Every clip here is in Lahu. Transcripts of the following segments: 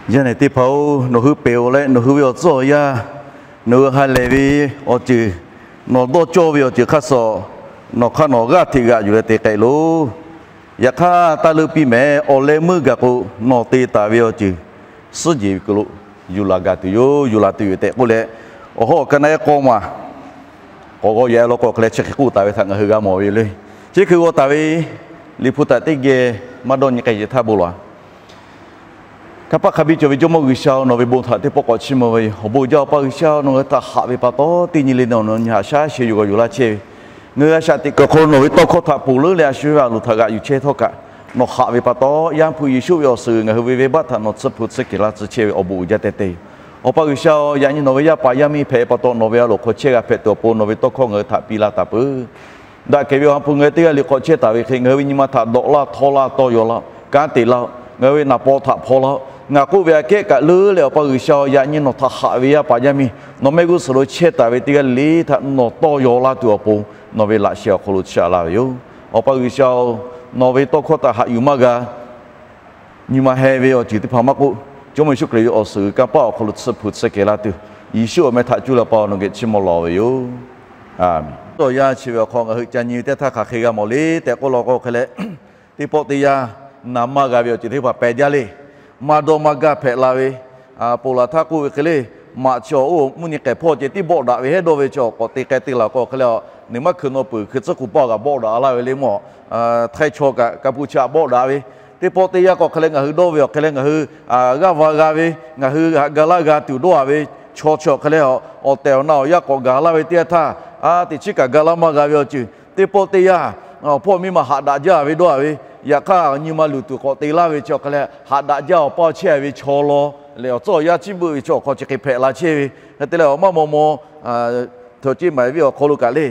Yaˇ nehˬ teˇ hpaˍ-oˬ, nawˬ hui pehˬ-oˬ leh nawˬ hui ve awˬ tcuhˉ awˬ yanˇ, nawˬ hui ha lehˬ ve awˬ ceuˬ, nawˬ dawˇ cawˇ ve awˬ ceuˬ hk'aˇ suh, nawˬ hk'aˇ nawˬ g'aˇ hteꞈ g'aꞈ yuˬ leh te k'ai loˬ. Yaꞈ hk'aˇ, taˇ leuˆ piˇ mehˍ. Awˬ leh meuˇ gaˬ k'o, nawˬ te taˍ ve awˬ ceuˬ suhˉ jeˬ ve kuiˬ lo yuˬ laˬ gaˬ tuˬ yoˬ, yuˬ laˬ tuˬ yoˬ tehꞈ k'oˆ leh, awˬ hawˉ awˬ ka na ehˉ k'awˇ maˬ k'awꞈ g'aw yaꞈ-e law k'o hk'e leh chi hk'e k'oˆ taˍ ve htaꞈ ngaˬ hui g'a mawˬ ve yoˬ le. Chi hk'e g'aw taˍ ve Liꞈ hpu htaꞈ teˇ geh maˇ dawˇ nyi k'ai sheˍ htaˇ bon lawˬ-a. Kanˇ paˆ hk'a biˇ cawˬ ve Jawˇmawˇ G'uiˬsha-oˬ, nawˬ ve bon htaꞈ teˇ pawˆ k'awꞈ chiˇ mvuh ve yoˬ. Awˬ bon jaˇ Awˬ pa G'uiˬsha-oˬ, nawˬ hui htaꞈ haꞈ ve pa taw teˇ nyi le nawˬ nawˬ nyi haꞈ shaˉ sheh yuˬ g'aw yuˬ laˇ chehˇ ve, ngaˬ hui a shaꞈ teꞈ kuiˬ awˬ hk'aw lo nawˬ ve tawˇ hkawˇ htaꞈ ponˬ leuˉ leh a shu ve a loˍ htaꞈ g'aꞈ yuˬ chehˇ htawˇ kaꞈ, nawˬ haꞈ ve pa taw Yaˇ hpu Yeˍsuˆ ve awˬ suhˍ ngaˬ hui ve venˇbaˆ htaꞈ nawˬ tsuhˇ hpu tsuhˇ kehˬ laˇ tcuh chehˇ ve awˬ bon uiˍ jaˇ tehꞈ te yoˬ. Awˬ pa G'uiˬsha-oˬ, yaꞈ nyi nawˬ ve yaˇ paˍ yaˇ miˇ hpehꞈ pa taw nawˬ ve a loˍ hk'aw chehˇ g'a hpehꞈ tuˬ awˬ pon nawˬ ve tawˇ hkawˇ ngaˬ hui htaꞈ piˇ laˇ taˍ peuˬ. Daꞈ kehˬ ve Awˬ ha hpu ngaˬ hui teˇ g'aˇ le k'awꞈ chehˇ taˍ ve hk'e, ngaˬ hui ve nyi ma htaꞈ dawꞈ laˇ, htawˇ laˇ, tawˇ yaw laˇ, kanˉ te laˇ-oˆ. Ngaˬ hui ve naˍ paw htaꞈ hpaw laˇ-oˆ. Ngaˬ k'oˆ ve aꞈ kehˉ kaꞈ leuˉ leh, Awˬ pa G'uiˬsha-oˬ, yaꞈ nyi nawˬ htaꞈ haꞈ ve yaˇ paˍ yaˇ miˇ nawˬ mehˆ g'uˇ suhˍ lo chehˇ taˍ ve teˇ g'aˇ le le htaꞈ nawˬ tawˇ yaw laˇ tuˬ awˬ pon nawˬ ve laꞈ sheh awˬ hk'aw lo chiˇ aꞈ laˇ ve yoˬ. Awˬ pa G'uiˬsha-oˬ, nawˬ ve tawˇ hkawˇ htaꞈ haꞈ yuˬ maˇ g'a, nyi ma heh ve awˬ ceuˬ teˇ hpaˍ maˇ k'oˆ, Jawˇmawˇ Yeˍsuˆ Hkriꞈ ve awˬ suhˍ g'uiˬ kanˇ paˆ awˬ hk'aw lo tsuhˇ hpu tsuhˇ kehˬ laˇ tuˬ, Yeˍsuˆ awˬ meh htaꞈ cuˇ leh Awˬ pa nawˬ geh chiˇ mvuh lawˬ ve yoˬ. Aˬ, awˬ yanˇ chi ve awˬ hk'aw ngaˬ hui ca nyi ve teˇ htaˇ hk'aˬ hk'e g'a mawˬ le tehꞈ k'oˆ law k'o hk'e leh, teˇ pawˆ teˇ yanˇ naˍ maˇ g'a ve awˬ ceuˬ teˇ hpaˍ pehˬ jaˇ le. Maˇ dawˇ maˇ gaˇ hpehꞈ la ve, ponˬ laˬ htaˇ k'oˆ ve hk'e le, maꞈ chi awˬ oˇ mvuhˇ nyi k'ehˬ hpawˇ ceh tiˉ bawˆ daꞈ ve hehˉ dawˇ ve chi awˬ k'awꞈ te k'ai te laˬ k'o hk'e leh, a, neˬ maˇ hkui naw peuˬ hkui tcuhˉ k'oˍ paˇ g'aꞈ bawˆ daꞈ laˇ ve le mawˬ. Htaiˇ chaw kaꞈ ka pu chi aꞈ bawˆ daꞈ ve, teˇ pawˆ teˇ yanˇ k'o hk'e leh ngaˬ hui dawˇ ve awˬ hk'e leh ngaˬ hui g'aˇ va g'a ve, ngaˬ hui haꞈ ga laˇ g'a tuˬ dawˇ a ve chaw chi awˬ hk'e leh, awˬ tehˬ awˬ na awˬ yanˇ k'awꞈ gaˬ laˇ ve teˇ yanˇ htaˇ, a, teꞈ chiˉ kaꞈ ga laˇ maˇ g'a ve awˬ ceuˬ, teˇ pawˆ teˇ yanˇ awˬ hpawˇ miˇ ma haꞈ daꞈ jaˇ ve dawˇ a ve, yaꞈ hk'aˇ nyi ma luˬ tuˬ k'awꞈ te laˇ ve chi awˬ hk'e leh haꞈ daꞈ jaˇ awˬ paˇ chehˇ a ve chaw law lehˬ, awˬ tcuhˉ awˬ yanˇ chiˇ beuˆ ve chaw awˬ hk'aw chi hk'e hpehꞈ la chehˇ ve. Hk'e te leh awˬ maˇ maw maw, htaꞈ ceˇ maˍ ve awˬ hk'aw lo kaꞈ le,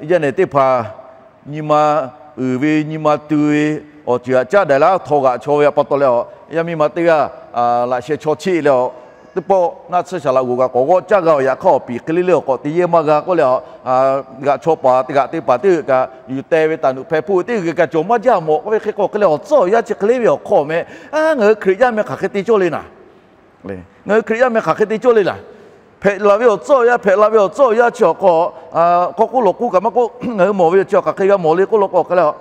yaˇ nehˬ teˇ hpaˍ nyi ma uiˍ ve nyi ma tu ve awˬ ceuˬ aꞈ caˉ daꞈ leh aˉ htaw g'aꞈ chaw ve pa taw leh, a, yaˇ miˇ ma teˇ g'aˇ laꞈ sheh chaw cheˆ leh, teˇ pawˆ naˆ tsuhˇ shaˍ laꞈ g'oˍ kaꞈ k'awꞈ g'awˆ caˇ g'a awˬ yaꞈ hk'aˇ awˬ piˍ hk'e le le awˬ k'awꞈ te yehˇ maˇ g'a k'oˆ leh, g'aꞈ chaw paˍ teˇ g'aꞈ teˇ paˍ teˇ g'aˇ kaꞈ yuˬ teh ve taˍ nuꞈ hpeh hpoˆ ve teˇ g'aˇ kaꞈ cawˬ maˇ jaˇ mawˬ k'oˆ ve hk'e k'o hk'e leh awˬ tcuhˉ awˬ yanˇ chi hk'e le ve awˬ hk'aw meh, a, ngaˬ hui Hkriꞈ yaˇ meh hk'aˬ hk'e te cawˇ le naˍ. Ngaˬ hui Hkriꞈ yaˇ meh hk'aˬ hk'e te cawˇ le laˬ. Hpehꞈ la ve awˬ tcuhˉ awˬ yanˇ, hpehꞈ la ve awˬ tcuhˉ awˬ yanˇ chi awˬ hk'aw, k'awꞈ k'oˆ lawˬ k'oˆ kaꞈ maˇ k'oˆ, ngaˬ hui mawˬ ve chi hk'aˬ hk'e g'a mawˬ le k'oˆ law k'o hk'e leh,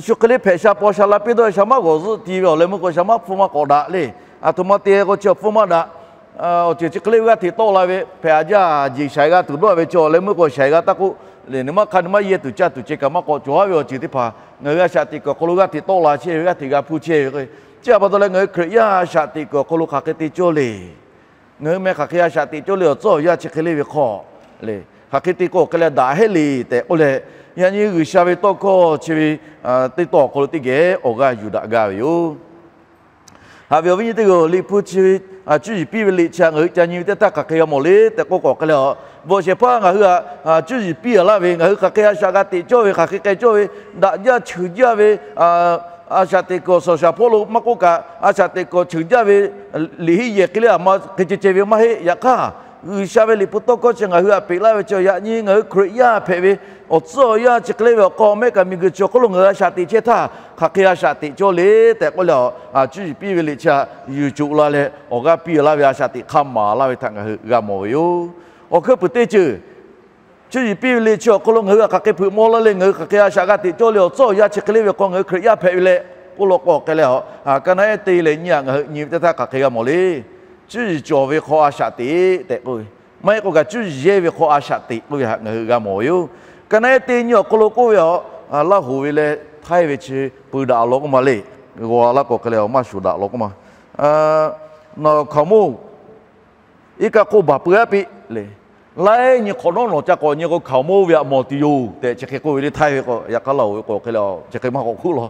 shu hk'e le hpehꞈ sha paw sha la piˇ dawˇ ve sha maˉ g'awˬ zuhˆ ti ve awˬ leh meuˇ k'o sha maˉ hpfuhˇ maˇ k'awꞈ daꞈ le. Aˬ htoꞈ ma te k'o chi awˬ hpfuhˇ maˇ daꞈ. Awˬ ceuˬ chi hk'e le ve g'aˇ hteꞈ tawˆ la ve hpehꞈ a jaˇ jeˬ shaiˍ g'a tuˬ dawˇ ve chi awˬ leh meuˇ k'o shaiˍ g'a taˇ k'oˆ le. Neˬ maˇ hk'a neˬ maˇ yehˇ tuˬ caˇ tuˬ ceh kaꞈ maˇ k'awꞈ cawˬ haˉ ve awˬ ceuˬ teˇ hpaˍ ngaˬ hui a shaꞈ teꞈ kuiˬ awˬ hk'aw lo g'aˇ hteꞈ tawˆ la chehˇ ve, g'aˇ hteꞈ g'a hpuˇ chehˇ ve k'o, chi htaꞈ pa taw leh ngaˬ hui Hkriꞈ yaˇ a shaꞈ teꞈ kuiˬ awˬ hk'aw lo hk'aˬ hk'e te cawˇ le. Ngaˬ hui meh hk'aˬ hk'e a shaꞈ teꞈ cawˇ le awˬ tcuhˉ awˬ yanˇ chi hk'e le ve hk'aw le, hk'aˬ hk'e te k'o hk'e leh daꞈ heˆ le tehꞈ k'oˆ leh, yaꞈ nyi G'uiˬsha ve tawˇ hkawˇ chi ve teˇ tawˇ awˬ hk'aw lo teˇ geh awˬ g'aˇ yuˬ daꞈ gaˇ ve yoˬ. Haꞈ ve awˬ viˉ nyi teˇ g'aˇ, Liꞈ hpu chi ve cuˇ yiˍ piˇ ve liꞈ chi htaꞈ ngaˬ hui ca nyi ve teˇ htaˇ hk'aˬ hk'e g'a mawˬ le tehꞈ k'oˆ k'o hk'e leh, a, bvuhꞈ shehˍ hpaˇ ngaˬ hui htaꞈ cuˇ yiˍ piˇ a laˇ ve, ngaˬ hui hk'aˬ hk'e a shaꞈ g'a teꞈ cawˇ ve, hk'aˬ hk'e k'ai cawˇ ve, daꞈ jaˇ cheuˬ jaˇ ve, a shaꞈ teꞈ kuiˬ awˬ suhˍ awˬ shaˍ hpawˇ lo maˇ k'oˆ kaꞈ, a shaꞈ teꞈ kuiˬ cheuˬ jaˇ ve liꞈ henˇ yehˬ hk'e le a ma hk'e ceh ceh ve maˇ heˆ. Yaꞈ hk'aˇ, G'uiˬsha ve Liꞈ hpu tawˇ hkawˇ chi ngaˬ hui htaꞈ peꞈ laˇ ve chi yaꞈ nyi ngaˬ hui Hkriꞈ yaˇ hpehꞈ ve awˬ tcuhˉ awˬ yanˇ chi hk'e le ve awˬ hk'aw mehˆ kaꞈ miˬguiˬ chi awˬ hk'oˆ lo ngaˬ hui a shaꞈ teꞈ chehˇ htaˇ hk'aˬ hk'e a shaꞈ teꞈ cawˇ le tehꞈ k'oˆ leh, a, cuˇ yiˍ piˇ ve liꞈ chi htaꞈ yuˬ coˬ la leh awˬ g'aˇ piˇ laˇ ve a shaꞈ teꞈ hk'a maˍ laˇ ve htaꞈ ngaˬ hui g'a mawˬ ve yoˬ. Awˬ hkuiˉ puiˍ teˇ ceuˬ, cuˇ yiˍ piˇ ve liꞈ chi awˬ hk'aw lo ngaˬ hui htaꞈ hk'aˬ hk'e hpeuꞈ maw laˇ le, ngaˬ hui hk'aˬ hk'e a shaꞈ g'a teꞈ cawˇ le awˬ tcuhˉ awˬ yanˇ chi hk'e le ve awˬ hk'aw ngaˬ hui Hkriꞈ yaˇ hpehꞈ ve leh k'oˆ law k'o hk'e leh, a, ka naˆ ehˉ te leh nyi htaꞈ ngaˬ hui nyi ve teˇ htaˇ hk'aˬ hk'e g'a mawˬ le. Cuˇ yiˍ cawˬ ve hk'aw a shaꞈ teꞈ tehꞈ k'oˆ ve, maˇ heˆ k'o kaꞈ cuˇ yiˍ yehˇ ve hk'aw a shaꞈ teꞈ k'oˆ ve htaꞈ ngaˬ hui g'a mawˬ ve yoˬ. Ka naˆ ehˉ te nyi awˬ hk'aw lo k'oˆ ve a, Laˇ hoˍ ve leh Htaiˇ ve chi peu daꞈ law k'oˆ ma le. G'aw laˇ k'o hk'e leh a maˇ shoˍ daꞈ law k'oˆ ma. Nawˬ hkaoˍmonˇ iˉ kaˆ hk'oˆ baˬ peu aˉ piˇ le. Laiˉ nyi hk'awꞈ nawˉ nawˬ ca k'awꞈ nyi k'o hkaoˍmonˇ ve htaꞈ mawˬ tuˬ yoˬ tehꞈ chi hk'e k'oˆ ve le. Htaiˇ ve k'o yaꞈ hk'aˇ Laˇ hoˍ ve k'o hk'e leh chi hk'e maˇ k'awꞈ k'oˆ law.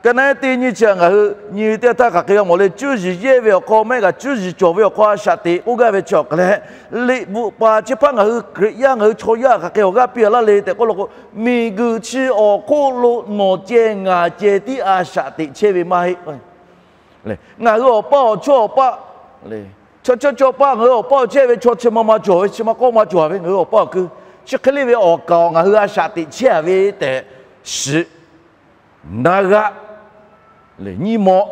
Ka naˆ ehˉ te nyi chi htaꞈ ngaˬ hui nyi ve teˇ htaˇ hk'aˬ hk'e g'a mawˬ le. Cuˇ yiˍ yehˇ ve awˬ hk'aw mehˆ kaꞈ cuˇ yiˍ cawˬ ve awˬ hk'aw a shaꞈ teꞈ k'oˆ gaˇ ve chi awˬ hk'e leh, liꞈ bvuhꞈ paˍ chi hpaˇ ngaˬ hui Hkriꞈ yaˇ ngaˬ hui chaw yaˇ hk'aˬ hk'e awˬ g'aˇ piˇ a laˇ le tehꞈ k'oˆ law k'o, miˬguiˬ chi awˬ hk'oˆ lo nawˬ ceh ngaˬ ceh tiˉ a shaꞈ teꞈ chehˇ ve maˇ heˆ. Ngaˬ hui awˬ paˇ awˬ chawˇ awˬ paˇ, chaw chaw chaw paˇ ngaˬ hui awˬ paˇ awˬ chehˇ ve chaw chi ma ma cawˬ ve, chi ma k'awˇ ma cawˬ ve ngaˬ hui awˬ paˇ awˬ ku, chi hk'e le ve awˬ kaˍ awˬ ngaˬ hui a shaꞈ teꞈ chehˇ a ve tehꞈ shiˍ na g'a Nyi mawꞈ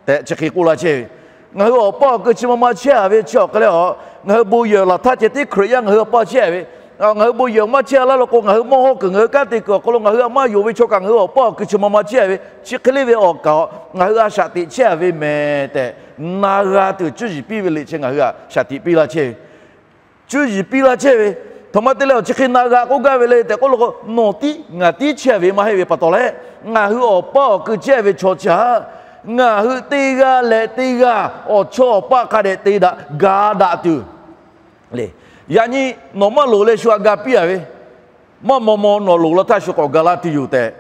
tehꞈ chi hk'e k'oˆ la chehˇ ve. Ngaˬ hui awˬ paˇ awˬ keu chi ma ma chehˇ a ve chi awˬ hk'e leh a, ngaˬ hui bon yehˬ laˬ htaˇ ceh tiˉ Hkriꞈ yaˇ ngaˬ hui awˬ paˇ chehˇ a ve, ngaˬ hui bon yehˬ maˇ chehˇ a laˇ law k'o, ngaˬ hui mawˇ hawˉ kuiˬ ngaˬ hui kanˉ te kuiˬ awˬ hk'aw lo ngaˬ hui a maˇ yonˍ ve chaw kaꞈ ngaˬ hui awˬ paˇ awˬ keu chi ma ma chehˇ a ve, chi hk'e le ve awˬ kaꞈ ngaˬ hui a shaꞈ teꞈ chehˇ a ve mehˍ tehꞈ na g'a tuˬ cuˇ yiˍ piˇ ve liꞈ chi ngaˬ hui a shaꞈ teꞈ piˇ la chehˇ ve. Cuˇ yiˍ piˇ la chehˇ ve, htoꞈ ma te leh awˬ chi hk'e na g'a k'oˆ gaˇ ve le tehꞈ k'oˆ law k'o, nawˬ tiˉ ngaˬ tiˉ chehˇ ve maˇ heˆ ve pa taw leh, ngaˬ hui awˬ paˇ awˬ keu chehˇ ve chaw chi htaꞈ ngaˬ hui teˇ g'aˇ leh teˇ g'aˇ awˬ chawˇ awˬ paˆ hk'a dehꞈ te daꞈ ga daꞈ tuˬ le. Yaꞈ nyi nawˬ maˇ loˍ leh shu htaꞈ ga piˇ a ve, maˇ maw maw nawˬ loˍ la htaˇ shu k'awꞈ ga laˇ tuˬ yoˬ tehꞈ,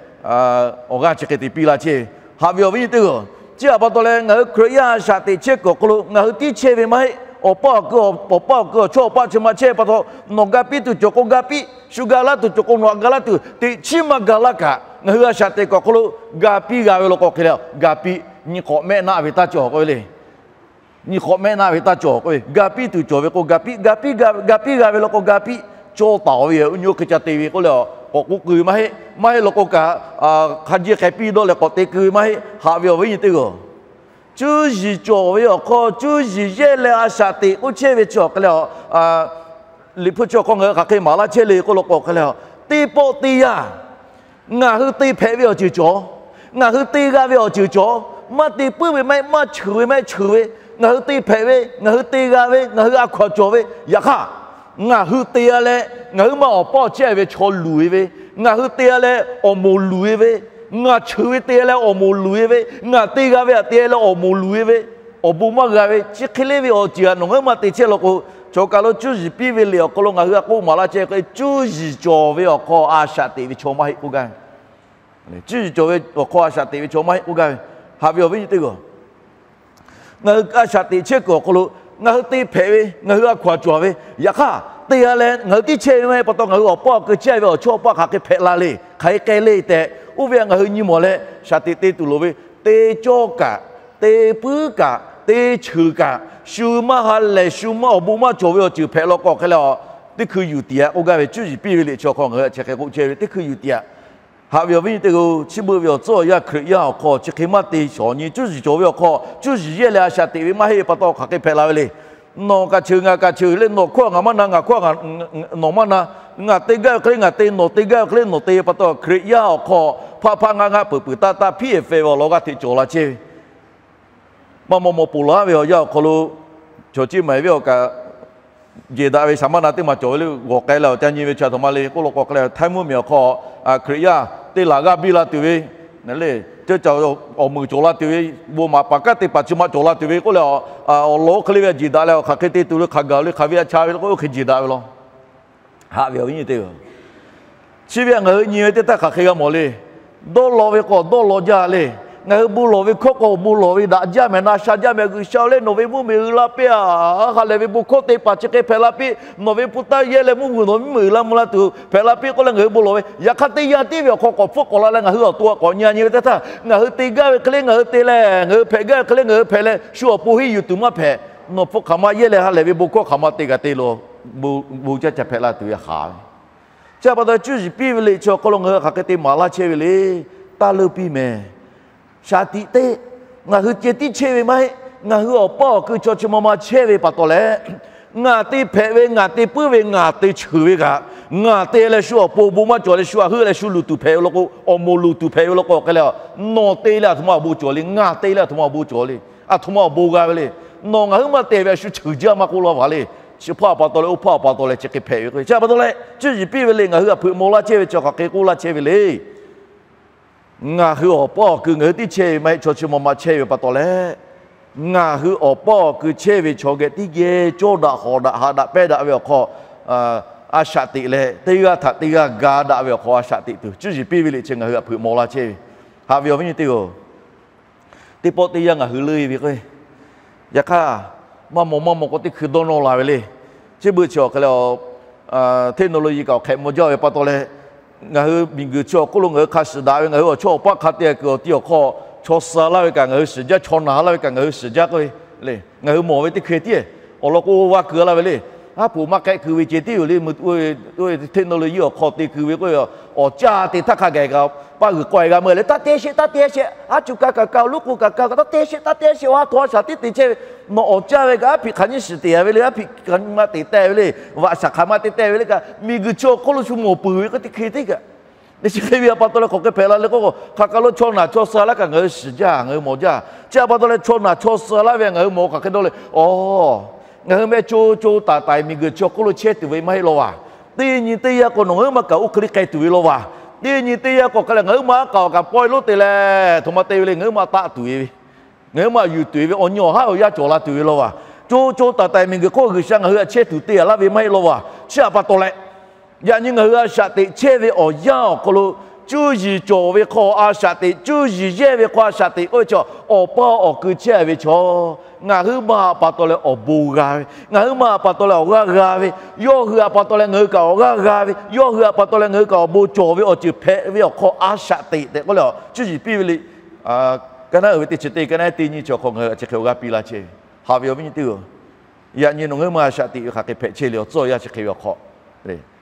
awˬ g'aˇ chi hk'e te piˇ la chehˇ ve. Haꞈ ve awˬ viˉ nyi teˇ g'aˇ, chi htaꞈ pa taw leh ngaˬ hui Hkriꞈ yaˇ a shaꞈ teꞈ chehˇ kuiˬ awˬ hk'aw lo ngaˬ hui tiˉ chehˇ ve maˇ heˆ. Awˬ paˇ awˬ keu, awˬ paˇ awˬ keu awˬ chawˇ awˬ paˆ chi ma chehˇ pa taw, nawˬ ga piˇ tuˬ cawˬ k'o ga piˇ, shu ga laˇ tuˬ cawˬ k'o nawˬ htaꞈ ga laˇ tuˬ, teꞈ chiˉ maˇ ga laˇ kaꞈ ngaˬ hui a shaꞈ teꞈ kuiˬ awˬ hk'aw lo ga piˇ g'a ve law k'o hk'e le, ga piˇ. Nyi hk'awꞈ mehˆ naˆ ve taˇ cawˬ k'oˆ ve le. Nyi hk'awꞈ mehˆ naˆ ve taˇ cawˬ k'oˆ ve, ga piˇ tuˬ cawˬ ve k'o ga piˇ, ga piˇ ga piˇ g'a ve law k'o ga piˇ. Cawˇ taˍ ve yoˬ, nyi oˇ hk'e ca te ve k'oˆ leh k'awꞈ k'oˆ keu ve maˇ heˆ. Maˇ heˆ law k'o kaꞈ, hk'a jiˇ hk'e piˇ dawˇ leh k'awꞈ te keu ve maˇ heˆ. Haꞈ ve awˬ viˉ nyi teˇ g'aˇ, cuˇ yiˍ cawˬ ve awˬ hk'aw cuˇ yiˍ yehˇ leh a shaꞈ teꞈ k'oˆ chehˇ ve chi awˬ hk'e leh, Liꞈ hpu chi awˬ hk'aw ngaˬ hui hk'aˬ hk'e maˍ laˇ chehˇ le k'oˆ law k'o hk'e leh, teˇ pawˆ teˇ yanˇ ngaˬ hui te hpehꞈ ve awˬ ceuˬ cawˬ, ngaˬ hui te g'a ve awˬ ceuˬ cawˬ, maˇ te puiˉ ve maˇ heˆ, maˇ cheuˬ ve maˇ heˆ, cheuˬ ve, ngaˬ hui te hpehꞈ ve, ngaˬ hui te g'a ve, ngaˬ hui a hkaw cawˬ ve, yaꞈ hk'aˇ ngaˬ hui te a leh ngaˬ hui maˇ awˬ paˇ awˬ chehˇ ve chaw luˬ e ve, ngaˬ hui te a leh awˬ moˍ luˬ e ve, ngaˬ cheuˬ ve te a leh awˬ moˍ luˬ e ve, ngaˬ te g'a ve htaꞈ te a leh awˬ moˍ luˬ e ve, awˬ bon maˇ g'a ve, chi hk'e le ve awˬ ceuˬ htaꞈ nawˬ ngaˬ hui maˇ te chehˇ law k'o, chaw kaˬ lo cuˇ yiˍ piˇ ve liꞈ awˬ hk'aw lo ngaˬ hui a k'oˆ maˍ laˇ chehˇ hk'e, cuˇ yiˍ cawˬ ve awˬ hk'aw a shaꞈ teꞈ ve chaw maˇ heˆ k'oˆ gaˇ ve. Cuˇ yiˍ cawˬ ve awˬ hk'aw a shaꞈ teꞈ ve chaw maˇ heˆ k'oˆ gaˇ ve. Haꞈ ve awˬ viˉ nyi teˇ g'aˇ, ngaˬ hui a shaꞈ teꞈ chehˇ kuiˬ awˬ hk'aw lo ngaˬ hui te hpehꞈ ve, ngaˬ hui a hkaw a cawˬ ve, yaꞈ hk'aˇ te g'a leh ngaˬ hui tiˉ chehˇ ve maˇ heˆ pa taw, ngaˬ hui awˬ paˇ awˬ keu chehˇ ve awˬ chawˇ awˬ paˆ hk'aˬ hk'e hpehꞈ la le, hk'aˬ hk'e k'ai le tehꞈ, oˇ ve htaꞈ ngaˬ hui nyi mawˬ leh shaꞈ teꞈ te tuˬ loˍ ve, te cawˇ kaꞈ, te puiˉ kaꞈ, te cheuˬ kaꞈ, shu maˇ ha lehˬ, shu maˇ awˬ bon maˇ cawˬ ve awˬ ceuˬ hpehꞈ law k'o hk'e leh, teˇ hkui yuˬ tiꞈ a k'oˆ gaˇ ve. Cuˇ yiˍ piˇ ve liꞈ chi awˬ hk'aw ngaˬ hui a chi hk'e k'oˆ chehˇ ve, teˇ hkui yuˬ tiꞈ a. Haꞈ ve awˬ viˉ nyi teˇ g'aˇ, chi beuꞈ ve awˬ tcuhˉ awˬ yanˇ Hkriꞈ yaˇ awˬ hk'aw chi hk'e maˇ te shawˍ nyi. Cuˇ yiˍ cawˬ ve awˬ hk'aw cuˇ yiˍ yehˇ leh a shaꞈ teꞈ ve maˇ heˆ ve pa taw hk'aˬ hk'e hpehꞈ la ve le. Nawˬ kaꞈ cheuˬ ngaˬ kaꞈ cheuˬ le, nawˬ hkawˇ ngaˬ maˇ na, ngaˬ hkawˇ nawˬ maˇ na, ngaˬ te gaˇ ve hk'e le ngaˬ te, nawˬ te gaˇ ve hk'e le nawˬ te ve pa taw, Hkriꞈ yaˇ awˬ hk'aw hpaˆ hpaˆ ngaˆ ngaˆ peuˬ peuˬ taˇ taˇ hpiˉ-ehˍ feh ve awˬ lawn g'aˇ hteꞈ cawˬ la chehˇ ve. Maˇ maw maw ponˬ laˇ ve awˬ yanˇ awˬ hk'aw lo, chaw ciˇ maiˍ ve awˬ kaꞈ jeˬ daꞈ ve saˍ maˇ na teˇ maˬ cawˬ ve le. G'awˬ k'ai leh awˬ ca nyi ve chi a htoꞈ ma le k'oˆ law k'o hk'e leh, Htaiˇ mvuhˇmiˬ awˬ hk'aw Hkriꞈ yaˇ teˇ laˬ g'aˇ biˇ la tuˬ ve, le, ceuˇ ca awˬ meunˍ cawˬ la tuˬ ve, bon maˍ paˍ kanˉ te paˍ chi ma cawˬ la tuˬ ve k'oˆ leh, awˬ lawn oˇ hk'e le ve jeˬ daꞈ leh awˬ hk'aˬ hk'e te tuˬ le, hk'aˬ gaˬ le, hk'aˬ ve a cha ve le k'o oˇ hk'e jeˬ daꞈ ve law. Haꞈ ve awˬ viˉ nyi teˇ g'aˇ, chi ve ngaˬ hui nyi ve teˇ htaˇ hk'aˬ hk'e g'a mawˬ le. Dawˇ law ve k'o dawˇ law jaˇ le. Ngaˬ hui bon lawˬ ve hkawˇ k'o bon lawˬ ve daꞈ jaˇ mehˍ, na sha jaˇ mehˍ. G'uiˬsha lehˬ nawˬ ve mvuhˇmiˬ uiˍ la piˇ-a. Ha lehˬ ve bon hkawˇ te paˍ chi hk'e hpehꞈ la piˇ. Nawˬ ve hpu taˇ yehˇ leh mvuhˇmiˬ nawˬ ve mvuhˇmiˬ uiˍ la mvuh la tuˬ hpehꞈ la piˇ k'oˆ leh ngaˬ hui bon lawˬ ve, yaꞈ hk'aˇ teˇ yanˇ tiˉ ve awˬ hk'aw k'awꞈ hpfuhˆ k'awꞈ la leh ngaˬ hui awˬ to k'awꞈ nyi nyi ve teˇ htaˇ, ngaˬ hui te gaˇ ve hk'e le ngaˬ hui te leh, ngaˬ hui hpehꞈ gaˇ ve hk'e le ngaˬ hui hpehꞈ leh, shu awˬ pon henˇ yuˬ tuˬ maˇ hpehꞈ. Nawˬ hpu hk'aˬ ma yehˇ leh ha lehˬ ve bon hkawˇ hk'aˬ ma te g'a te lo, bon caˇ ca hpehꞈ la tuˬ ve haˍ ve. Chi pa taw cuˇ yiˍ piˇ ve liꞈ chi awˬ hk'aw lo ngaˬ hui hk'aˬ hk'e te maˍ laˇ chehˇ ve le. Taˇ leuˇ piˇ mehˍ. Shaˍ tiꞈ te, ngaˬ hui ceh tiˉ chehˇ ve maˇ heˆ. Ngaˬ hui awˬ paˇ awˬ keu chaw chi ma ma chehˇ ve pa taw leh, ngaˬ te hpehꞈ ve, ngaˬ te puiˉ ve, ngaˬ te cheuˬ ve kaꞈ, ngaˬ te leh shu awˬ pon bon maˇ cawˬ leh shu htaꞈ heuˆ leh shu luˬ tuˬ hpehꞈ ve law k'o, awˬ moˍ luˬ tuˬ hpehꞈ ve law k'o hk'e leh, nawˬ te leh aˬ htoꞈ ma awˬ bon cawˬ le, ngaˬ te leh aˬ htoꞈ ma awˬ bon cawˬ le, aˬ htoꞈ ma awˬ bon g'a ve le. Nawˬ ngaˬ hui maˇ te ve a shu cheuˬ jaˇ maˇ k'oˆ laˇ vaˬ le. Chi hpaˇ pa taw leh oˇ hpaˇ pa taw leh chi hk'e hpehꞈ ve k'o, chi pa taw leh cuˇ yiˍ piˇ ve le ngaˬ hui htaꞈ hpeuꞈ maw laˇ chehˇ ve chi hk'aˬ hk'e k'oˆ laˇ chehˇ ve le. Ngaˬ hui awˬ paˇ awˬ keu ngaˬ hui tiˉ chehˇ ve maˇ heˆ, chaw chi ma ma chehˇ ve pa taw leh, ngaˬ hui awˬ paˇ awˬ keu chehˇ ve chaw geh tiˉ geh cawˇ daꞈ hawˍ daꞈ haꞈ daꞈ pehnˇ daꞈ ve awˬ hk'aw, a shaꞈ teꞈ leh teˇ g'aˇ htaꞈ teˇ g'aˇ ga daꞈ ve awˬ hk'aw a shaꞈ teꞈ tuˬ cuˇ yiˍ piˇ ve liꞈ chi ngaˬ hui htaꞈ hpeuꞈ maw laˇ chehˇ ve. Haꞈ ve awˬ viˉ nyi teˇ g'aˇ, teˇ pawˆ teˇ yanˇ ngaˬ hui leuˇ ve k'o, yaꞈ hk'aˇ maˇ maw maˇ maw k'o teˇ hkui dawˇ nawˇ la ve le. Chi beuꞈ chi awˬ hk'e leh, technology kaꞈ awˬ hk'ehꞈ maw jaˇ ve pa taw leh, ngaˬ hui miˬguiˬ chi awˬ hk'oˆ lo ngaˬ hui hk'a shiˍ daꞈ ve, ngaˬ hui awˬ chawˇ awˬ paˇ hk'a te kuiˬ awˬ ti awˬ hk'aw chaw suh laˇ ve kaꞈ ngaˬ hui shiˍ jaˇ, chaw naˬ laˇ ve kaꞈ ngaˬ hui shiˍ jaˇ k'oˆ ve le. Ngaˬ hui mawˬ ve teˇ hkui tiˉ awˬ lawn k'o g'a kuiˬ laˇ ve le. Aˉ poꞈ maˇ k'ehˆ keu ve ceh tiˉ yoˬ le. Mvuhˇ, technology awˬ hk'aw te keu ve k'o, awˬ caˇ te htaˇ hk'a gaˬ kaꞈ paˇ g'uiˬ k'aw e g'a meuˇ leh, taˇ te sheˍ, taˇ te sheˍ, aˉ cuˬ ka kaꞈ kaꞈ, awˬ loˉ k'o kaꞈ kaꞈ, taˇ te sheˍ, taˇ te sheˍ, awˬ ha htoꞈ a shaˍ tiˉ te chehˇ ve. Nawˬ awˬ caˇ ve kaꞈ aˉ hpiꞈ hk'aˬ nyiˇ shiˍ te a ve le, aˉ hpiꞈ hk'aˬ nyiˇ ma te teh ve le, vaꞈ shaˍ hk'aˬ ma te teh ve le kaꞈ, miˬguiˬ chi awˬ hk'oˆ lo shu mawˬ peuˬ ve k'o teˇ hk'e teˇ kaꞈ Chi hk'e ve a pa taw leh k'awꞈ hk'e hpehꞈ la le k'o, hk'aˬ kaˬ lo chaw naˬ chaw suh laˇ kaꞈ ngaˬ hui shiˍ jaˇ, ngaˬ hui mawˬ jaˇ. Chi a pa taw leh chaw naˬ chaw suh laˇ ve ngaˬ hui mawˬ hk'aˬ hk'e dawˇ le. Aˬ, ngaˬ hui meh co co taiˍ taiˍ miˬguiˬ chi awˬ hk'oˆ lo chehˇ tuˬ ve maˇ heˆ law vaˬ. Teˇ nyi teˇ yanˇ k'o nawˬ ngaˬ hui ma kaꞈ oˇ hk'e le k'ai tuˬ ve law vaˬ. Teˇ nyi teˇ yanˇ k'o hk'a leh ngaˬ hui ma aˉ k'aoˍ kaꞈ pawehˇ lonˉ te leh, htoꞈ ma te ve le, ngaˬ hui ma taˆ tuˬ ve, ngaˬ hui ma yuˬ tuˬ ve, awˬ nyi awˬ haˉ awˬ yanˇ cawˬ la tuˬ ve law vaˬ. Co co taiˍ taiˍ miˬguiˬ hk'oˆ G'uiˬsha ngaˬ hui htaꞈ chehˇ tuˬ te a laˇ ve maˇ heˆ law vaˬ. Chi a pa taw leh yaꞈ nyi ngaˬ hui a shaꞈ teꞈ chehˇ ve awˬ yanˇ awˬ hk'aw lo, cuˇ yiˍ cawˬ ve hk'aw a shaꞈ teꞈ, cuˇ yiˍ yehˇ ve hk'aw a shaꞈ teꞈ k'oˆ ve chaw, awˬ paˇ awˬ kui chehˇ ve chaw, ngaˬ hui ma a pa taw leh awˬ bon g'a ve, ngaˬ hui ma a pa taw leh awˬ g'aˇ g'a ve, yawˇ hui a pa taw leh ngaˬ hui kaꞈ awˬ g'aˇ g'a ve, yawˇ hui a pa taw leh ngaˬ hui kaꞈ awˬ bon cawˬ ve awˬ ceuˬ hpehꞈ ve awˬ hk'aw a shaꞈ teꞈ tehꞈ k'oˆ leh awˬ cuˇ yiˍ piˇ ve le. Ka naˉ uiˍ ve teˇ chi teˇ, ka naˉ teˇ nyiˇ chi awˬ hk'aw ngaˬ hui a chi hk'e awˬ g'aˇ piˇ laˇ chehˇ ve, haꞈ ve awˬ viˉ nyi teˇ-oˬ, yaꞈ nyi nawˬ ngaˬ hui ma a shaꞈ teꞈ ve hk'aˬ hk'e hpehꞈ chehˇ le, awˬ tcuhˉ awˬ yanˇ chi hk'e ve awˬ hk'aw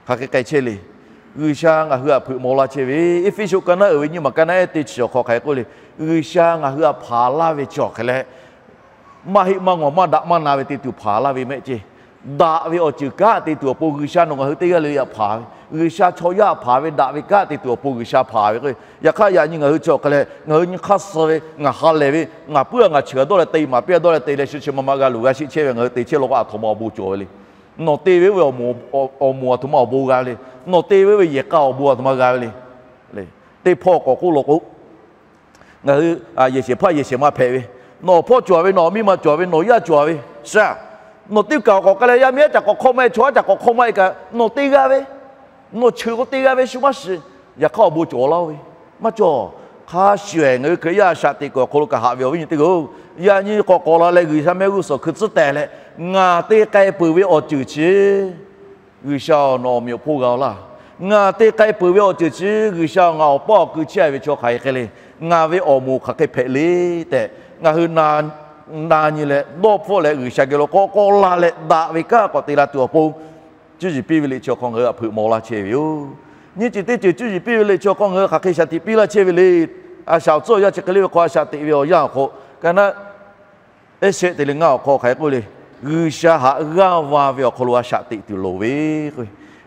hk'aˬ hk'e k'ai chehˇ le. G'uiˬsha ngaˬ hui htaꞈ hpeuꞈ maw laˇ chehˇ ve, Eˇfeˇsuꞈ ka naˉ uiˍ ve nyiˇ maˬ ka naˉ ehˉ teˇ chi awˬ hk'aw hk'aˬ hk'e k'oˆ le. G'uiˬsha ngaˬ hui htaꞈ hpanˍ laˇ ve chi awˬ hk'e leh, maˇ heˆ maˇ ngawˬ maˇ daꞈ maˇ na ve te tuˬ hpanˍ laˇ ve mehˆ ceˇ. Daꞈ ve awˬ ceuˬ kanˉ te tuˬ awˬ pon G'uiˬsha nawˬ ngaˬ hui teˇ g'aˇ le le htaꞈ hpanˍ ve, G'uiˬsha chaw yaˇ htaꞈ hpanˍ ve daꞈ ve kanˉ te tuˬ awˬ pon G'uiˬsha hpanˍ ve k'o, yaꞈ hk'aˇ yaꞈ nyi ngaˬ hui chi awˬ hk'e leh ngaˬ hui nyi hk'aˇ suh ve, ngaˬ ha lehˬ ve, ngaˬ puiˉ a ngaˬ cheuˬ a dawˇ leh te, maˍ piˇ a dawˇ leh te leh, shu chi ma ma g'a luˬ g'a sheˆ chehˇ ve ngaˬ hui te chehˇ law k'o, a htoꞈ ma awˬ bon cawˬ ve le. Nawˬ te ve oˇ ve awˬ moˍ a htoꞈ ma awˬ bon g'a ve le. Nawˬ te ve oˇ ve yehˬ k'a awˬ bon a htoꞈ ma g'a ve le. Teˇ hpawˇ k'awꞈ k'oˆ law k'o, ngaˬ hui yehˬ shehˍ hpaˇ yehˬ shehˍ ma hpehꞈ ve, nawˬ awˬ hpawˇ cawˬ ve, nawˬ awˬ miˇ ma cawˬ ve, nawˬ yaˇ cawˬ ve, shaˍ, nawˬ teˇ kaˬ k'awꞈ k'ai leh yaˇ miˇ aˉ caꞈ k'awꞈ hk'awˇ maˇ e, chaw aˉ caꞈ k'awꞈ hk'awˇ maˇ e kaꞈ, nawˬ te g'a ve, nawˬ cheuˬ k'o te g'a ve shu maˇ shiˍ. Yaꞈ hk'aˇ awˬ bon cawˬ laˇ-oˬ ve, maˇ cawˬ. Hk'a shuˍ ngaˬ hui Hkriꞈ yaˇ a shaꞈ teꞈ kuiˬ awˬ hk'aw lo kaꞈ haꞈ ve awˬ viˉ nyi teˇ hpaˍ-oˬ, yaꞈ nyi k'awꞈ k'awꞈ la leh G'uiˬsha mehˆ g'uˇ suhˍ hkui tcuhˉ tehˬ leh, ngaˬ te k'ai peuˬ ve awˬ ceuˬ chi G'uiˬsha-oˬ, nawˬ awˬ meꞈ awˬ hponˇ g'a laˇ. Ngaˬ te k'ai peuˬ ve awˬ ceuˬ chi G'uiˬsha-oˬ, ngaˬ awˬ paˇ awˬ kui chehˇ ve chaw hk'aˬ hk'e le, ngaˬ ve awˬ moˍ hk'aˬ hk'e hpehꞈ le tehꞈ, ngaˬ hui na nyi leh dawˇ hpfuhˆ leh G'uiˬsha geh lo k'awꞈ k'awꞈ la leh daꞈ ve kanˉ k'awꞈ te la tuˬ awˬ pon, cuˇ yiˍ piˇ ve liꞈ chi awˬ hk'aw ngaˬ hui htaꞈ hpeuꞈ maw laˇ chehˇ ve yoˬ. Nyiˇ ceuˬ teˇ ceuˬ cuˇ yiˍ piˇ ve liꞈ chi awˬ hk'aw ngaˬ hui hk'aˬ hk'e shaˍ tiꞈ piˇ laˇ chehˇ ve le. A shaꞈ awˬ tcuhˉ awˬ yanˇ chi hk'e le ve hk'aw a shaꞈ teꞈ ve awˬ yanˇ awˬ hk'aw, ka naˉ ehˉ shehˆ te leh ngaˇ awˬ hk'aw hk'aˬ hk'e k'oˆ le, G'uiˬsha htaꞈ g'aˇ va ve awˬ hk'aw lo a shaꞈ teꞈ tuˬ loˍ ve k'o,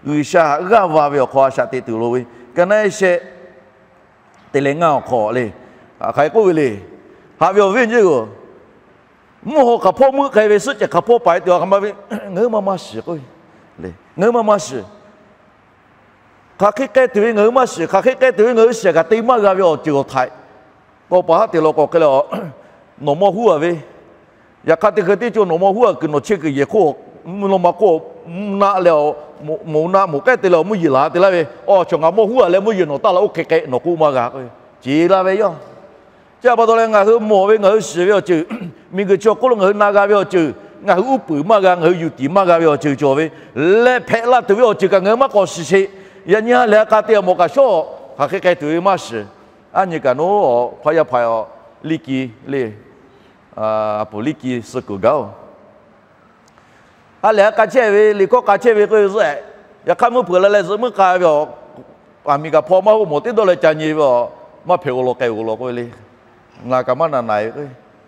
G'uiˬsha htaꞈ g'aˇ va ve awˬ hk'aw a shaꞈ teꞈ tuˬ loˍ ve, ka naˉ ehˉ shehˆ te leh ngaˇ awˬ hk'aw le, hk'aˬ hk'e k'oˆ ve le. Haꞈ ve awˬ viˉ awˬ nyi-oˬ, mvuhˇ haw hk'aˬ hpawˇ meuˆ k'ai ve, suhˆ cehˬ hk'aˬ hpawˇ paiˍ tuˬ a hk'aˬ ma ve, ngaˬ hui maˇ maˇ shiˍ k'oˆ ve, ngaˬ hui maˇ maˇ shiˍ. Hk'aˬ hk'e k'ai tuˬ ve ngaˬ hui maˇ shiˍ, hk'aˬ hk'e k'ai tuˬ ve ngaˬ hui shiˍ kaꞈ te maˇ g'a ve awˬ ceuˬ awˬ htaiꞈ k'awꞈ pa haˉ te law k'o hk'e le, nawˬ mawˇ huˉ a ve, yaꞈ hk'aˇ teˇ hk'e teˇ co nawˬ mawˇ huˉ a kuiˬ nawˬ chehˇ kuiˬ yehˬ hk'oˆ mvuhˇ naw ma hk'oˆ mvuhˇ naˆ leh, mvuhˇ naˆ moˍ k'ehˉ te leh awˬ mvuhˇ yeˬ laˬ te laˇ ve, awˬ chaw ngaˬ mawˇ huˉ a leh mvuhˇ yeˬ nawˬ taˇ la oˇ hk'e k'ai nawˬ k'oˆ maˇ g'a k'o, ce laˇ ve yoˬ. Chi a pa taw leh ngaˬ hui mawˬ ve, ngaˬ hui shiˍ ve awˬ ceuˬ, miˬguiˬ chi awˬ hk'oˆ lo ngaˬ hui na g'a ve awˬ ceuˬ, ngaˬ hui uˉ peunˍ maˇ g'a, ngaˬ hui yuˬ tiˍ maˇ g'a ve awˬ ceuˬ cawˬ ve, leh hpehꞈ la tuˬ ve awˬ ceuˬ kaꞈ ngaˬ hui maˇ k'awꞈ shiˍ sheˍ. Yaꞈ nyi ha lehˬ ha k'a te awˬ mawˬ kaꞈ shawˉ, hk'aˬ hk'e k'ai tuˬ ve maˇ shiˍ. Aˉ nyi kaꞈ naˉ, hpaˇ yaˇ hpaˍ-oˬ, liˇ ki le, a poˍ liˇ ki suh kuiˬ gaˇ-oˬ. Ha lehˬ ha k'a chehˇ ve, liꞈ hkawˇ k'a chehˇ ve k'oˆ ve zuhˆ-ehˍ, yaꞈ hk'aˇ mvuhˇ hpeuꞈ la leh zuhꞈ muiˉ k'a ve awˬ, aˬ miˍ kaꞈ hpaw maˇ hoˆ mawˬ teˇ dawˇ leh ca nyi ve awˬ, maˇ hpehꞈ g'a law k'ai g'a law k'oˆ ve le. Ngaˬ kaꞈ maˇ naˬ naˍ ve k'o,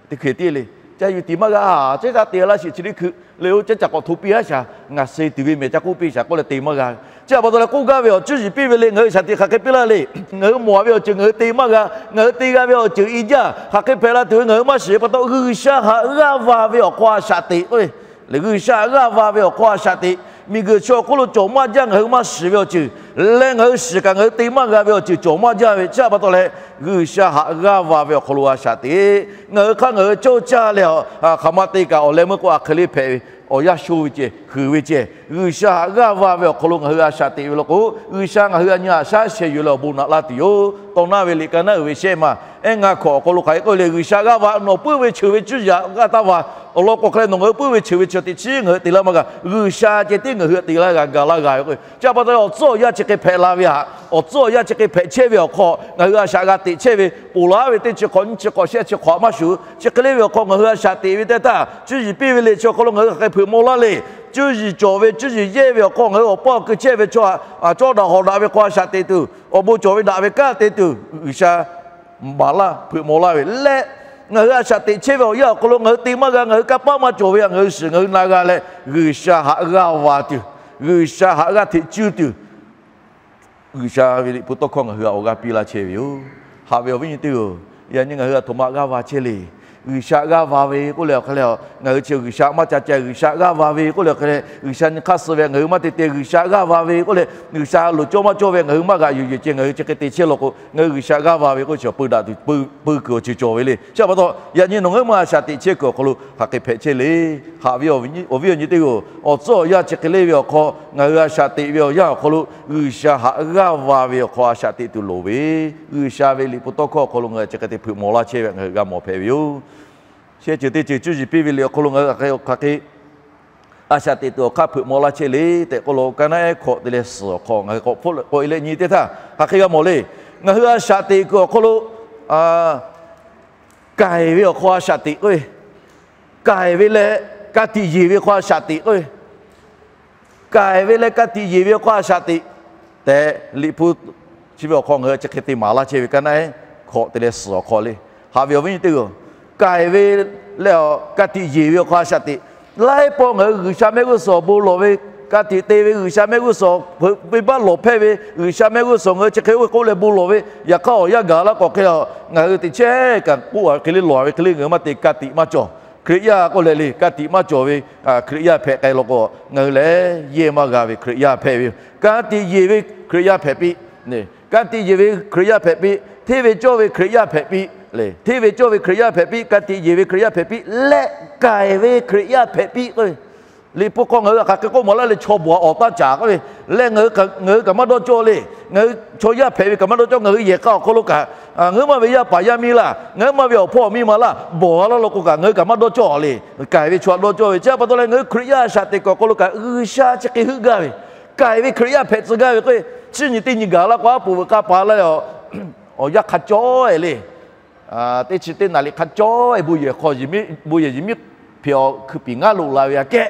teˇ hk'e tiˉ le. Caˇ yuˬ tiˍ maˇ g'a, ceˉ taˇ te laˇ shiˍ chi teˇ hkui le, oˇ ceˉ caꞈ k'awꞈ hto piˇ haˉ shaˍ, ngaˬ suh tuˬ ve mehˬ ca k'oˆ piˇ shaˍ k'oˆ leh te maˇ g'a. Chi a pa taw leh k'oˆ gaˇ ve awˬ cuˇ yiˍ piˇ ve le, ngaˬ hui shaˍ tiꞈ hk'aˬ hk'e piˇ laˇ le. Ngaˬ hui mawˬ ve awˬ ceuˬ ngaˬ hui te maˇ g'a, ngaˬ hui te g'a ve awˬ ceuˬ i jaˇ, hk'aˬ hk'e hpehꞈ la tuˬ ve ngaˬ hui maˇ shiˍ pa taw, G'uiˬsha htaꞈ g'aˇ va ve awˬ hk'aw a shaꞈ teꞈ k'o, G'uiˬsha htaꞈ g'aˇ va ve awˬ hk'aw a shaꞈ teꞈ, miˬguiˬ chi awˬ hk'oˆ lo cawˬ maˇ jaˇ ngaˬ hui maˇ shiˍ ve awˬ ceuˬ leh, ngaˬ hui shiˍ kaꞈ ngaˬ hui te maˇ g'a ve awˬ ceuˬ cawˬ maˇ jaˇ ve chi a pa taw leh, G'uiˬsha htaꞈ g'aˇ va ve awˬ hk'aw lo a shaꞈ teꞈ. Ngaˬ hui hk'aˇ ngaˬ hui cawˇ caˇ leh, hk'aˬ ma te kaꞈ awˬ leh meuˇ k'o a hk'e le hpehꞈ ve, awˬ yanˇ sho ve ceh, hkui ve ceh, G'uiˬsha htaꞈ g'aˇ va ve awˬ hk'aw lo ngaˬ hui a shaꞈ teꞈ ve law k'o, G'uiˬsha ngaˬ hui a nyi haꞈ shaˉ sheh yuˬ leh awˬ bon naꞈ laˇ tuˬ yoˬ. Taw naˇ ve liꞈ ka naˉ uiˍ ve shehˆ maˬ ehˉ ngaˇ hkawꞈ awˬ hk'aw lo hk'aˬ hk'e k'oˆ le, G'uiˬsha g'aˇ va, nawˬ puiˉ ve cheuˬ ve cuˇ yaꞈ g'aˇ taˇ va. Awˬ lawn k'o hk'e le, nawˬ ngaˬ hui puiˉ ve cheuˬ ve chi teꞈ chiˉ ngaˬ hui te laˇ maˇ g'a. G'uiˬsha ceh tiˉ ngaˬ hui te laˇ g'a, ga laˇ g'a ve k'o, chi a pa taw leh awˬ tcuhˉ awˬ yanˇ chi hk'e hpehꞈ la ve htaꞈ, awˬ tcuhˉ awˬ yanˇ chi hk'e hpehꞈ chehˇ ve awˬ hk'aw ngaˬ hui a shaꞈ g'a teꞈ chehˇ ve, ponˬ laˇ ve teˇ chi hk'awꞈ nyiˇ chi hk'awꞈ shehˆ chi hk'awꞈ maˇ shuˍ, chi hk'e le ve awˬ hk'aw ngaˬ hui a shaꞈ teꞈ ve teˇ htaˇ, cuˇ yiˍ piˇ ve liꞈ chi awˬ hk'aw lo ngaˬ hui hk'aˬ hk'e hpeuꞈ maw laˇ le. cuˇ yiˍ cawˬ ve, cuˇ yiˍ yehˇ ve awˬ hk'aw ngaˬ hui awˬ paˇ awˬ kui chehˇ ve chaw, cawˇ daꞈ hawˍ daꞈ ve hk'aw a shaꞈ teꞈ tuˬ, awˬ bon cawˬ ve daꞈ ve kanˉ te tuˬ, G'uiˬsha maˍ laˇ, hpeuꞈ maw laˇ ve leh, ngaˬ hui a shaꞈ teꞈ chehˇ ve awˬ yanˇ awˬ hk'aw lo ngaˬ hui te maˇ g'a, ngaˬ hui kanˇ paˆ maˇ cawˬ ve htaꞈ ngaˬ hui shiˍ ngaˬ hui na g'a leh, G'uiˬsha htaꞈ g'aˇ va tuˬ, G'uiˬsha htaꞈ g'aˇ hteꞈ cuˇ tuˬ, G'uiˬsha ve liꞈ hpu tawˇ hkawˇ ngaˬ hui htaꞈ awˬ g'aˇ piˇ laˇ chehˇ ve yoˬ. Haꞈ ve awˬ viˉ nyi teˇ-oˬ, yaꞈ nyi ngaˬ hui a htoꞈ ma g'aˇ va chehˇ le. G'uiˬsha g'aˇ va ve k'oˆ leh awˬ hk'aˇ lehˬ, ngaˬ hui chi G'uiˬsha maˇ ca ca, G'uiˬsha g'aˇ va ve k'oˆ leh awˬ hk'aˇ lehˬ, G'uiˬsha nyi hk'aˇ suh ve ngaˬ hui maˇ te te, G'uiˬsha g'aˇ va ve k'oˆ leh, G'uiˬsha loˍ cawˇ maˇ cawˇ ve ngaˬ hui maˇ g'aꞈ yuˬ yuˬ ceh, ngaˬ hui chi hk'e te chehˇ law k'o, ngaˬ hui G'uiˬsha g'aˇ va ve k'oˆ chi awˬ peu daꞈ tuˬ, peu kuiˬ awˬ ceuˬ cawˬ ve le. Chi pa taw yaꞈ nyi nawˬ ngaˬ hui ma a shaꞈ teꞈ chehˇ kuiˬ awˬ hk'aw lo hk'aˬ hk'e hpehꞈ chehˇ le. Haꞈ ve awˬ viˉ awˬ nyi teˇ-oˬ, awˬ tcuhˉ awˬ yanˇ chi hk'e le ve awˬ hk'aw ngaˬ hui a shaꞈ teꞈ ve awˬ yanˇ awˬ hk'aw lo G'uiˬsha htaꞈ g'aˇ va ve awˬ hk'aw a shaꞈ teꞈ tuˬ loˍ ve, G'uiˬsha ve liꞈ hpu tawˇ hkawˇ awˬ hk'aw lo ngaˬ hui chi hk'e te hpeuꞈ maw laˇ chehˇ ve ngaˬ hui g'a mawˬ hpehꞈ ve yoˬ. Shehˆ ceuˬ teˇ ceuˬ cuˇ yiˍ piˇ ve liꞈ awˬ hk'aw lo ngaˬ hui hk'aˬ hk'e a shaꞈ teꞈ tuˬ awˬ hk'aˇ hpeuꞈ maw laˇ chehˇ le tehꞈ k'oˆ lo, ka naˆ ehˉ hkawꞈ te leh suhˍ awˬ hk'aw ngaˬ hui k'awꞈ hpfuhˆ k'oꞈ e leh nyi teˇ htaˇ hk'aˬ hk'e g'a mawˬ le. Ngaˬ hui a shaꞈ teꞈ kuiˬ awˬ hk'aw lo k'aiˬ ve awˬ hk'aw a shaꞈ teꞈ k'o, k'aiˬ ve leh ka tiꞈ yeˬ ve hk'aw a shaꞈ teꞈ k'o, k'aiˬ ve leh ka tiꞈ yeˬ ve awˬ hk'aw a shaꞈ teꞈ tehꞈ, liꞈ hpu chi ve awˬ hk'aw ngaˬ hui chi hk'e te maˍ laˇ chehˇ ve ka naˆ ehˉ hkawꞈ te leh suhˍ awˬ hk'aw le. Haꞈ ve awˬ viˉ nyi teˇ-oˬ, k'aiˬ ve leh ka tiꞈ yeˬ ve awˬ hk'aw a shaꞈ teꞈ. Laiˉ pawˆ ngaˬ hui G'uiˬsha mehˆ g'uˇ suhˍ bon lawˬ ve, ka tiꞈ te ve G'uiˬsha mehˆ g'uˇ suhˍ, venˇbaˆ lawˬ hpehˇ ve G'uiˬsha mehˆ g'uˇ suhˍ ngaˬ hui chi hk'e oˇ ve k'oˆ leh bon lawˬ ve, yaꞈ hk'aˇ awˬ yanˇ gaˬ laˇ k'awꞈ hk'e, ngaˬ hui teꞈ chehˇ kaꞈ k'oˆ a ve hk'e le, lawˬ a ve hk'e le, ngaˬ hui maˇ te, ka tiꞈ maˇ cawˬ. Hkriꞈ yaˇ k'oˆ leh le, ka tiꞈ maˇ cawˬ ve Hkriꞈ yaˇ hpehꞈ k'ai law k'o, ngaˬ hui lehˬ yehˇ maˇ g'a ve Hkriꞈ yaˇ hpehꞈ ve yoˬ. Ka tiꞈ yeˬ ve Hkriꞈ yaˇ hpehꞈ piˇ, ka tiꞈ yeˬ ve Hkriꞈ yaˇ hpehꞈ piˇ, hteˇ ve cawˇ ve Hkriꞈ yaˇ hpehꞈ piˇ le. Hteˇ ve cawˇ ve Hkriꞈ yaˇ hpehꞈ piˇ, ka tiꞈ yeˬ ve Hkriꞈ yaˇ hpehꞈ piˇ leh k'aiˬ ve Hkriꞈ yaˇ hpehꞈ piˇ k'o, liꞈ hpu hk'aw ngaˬ hui hk'aˬ hk'e k'oˆ maˍ laˇ le, chaw bawˬ awˬ taˇ caˍ k'oˆ ve leh, ngaˬ hui kaꞈ maˇ dawˇ cawˇ le. Ngaˬ hui chaw yaˇ hpehꞈ ve kaꞈ maˇ dawˇ cawˇ. Ngaˬ hui yehˬ k'a awˬ hk'aw lo kaꞈ, ngaˬ hui maˇ ve yaˇ paˍ yaˇ miˇ laˇ, ngaˬ hui maˇ ve awˬ hpawˇ awˬ miˇ ma laˇ, bawˬ a laˇ law k'o kaꞈ ngaˬ hui kaꞈ maˇ dawˇ cawˇ le. K'aiˬ ve chaw htaꞈ dawˇ cawˇ ve. Chi pa taw leh ngaˬ hui Hkriꞈ yaˇ a shaꞈ teꞈ kuiˬ awˬ hk'aw lo kaꞈ G'uiˬsha chi hk'e heuˆ gaˇ ve, k'aiˬ ve Hkriꞈ yaˇ hpehꞈ tcuh gaˇ ve k'o, chi nyi teˇ nyi gaˬ laˇ k'o, aˉ poꞈ veuꞈ k'a paˍ laˇ ve awˬ yanˇ hk'a cawˇ e le. Teˇ chi teˇ naˍ riˍ hk'a cawˇ e, bon yehˬ hk'aw, bon yehˬ yehˬ miˉ hpeꞈ awˬ hkui piˍ ngaˇ loꞈ la ve aꞈ kehˉ,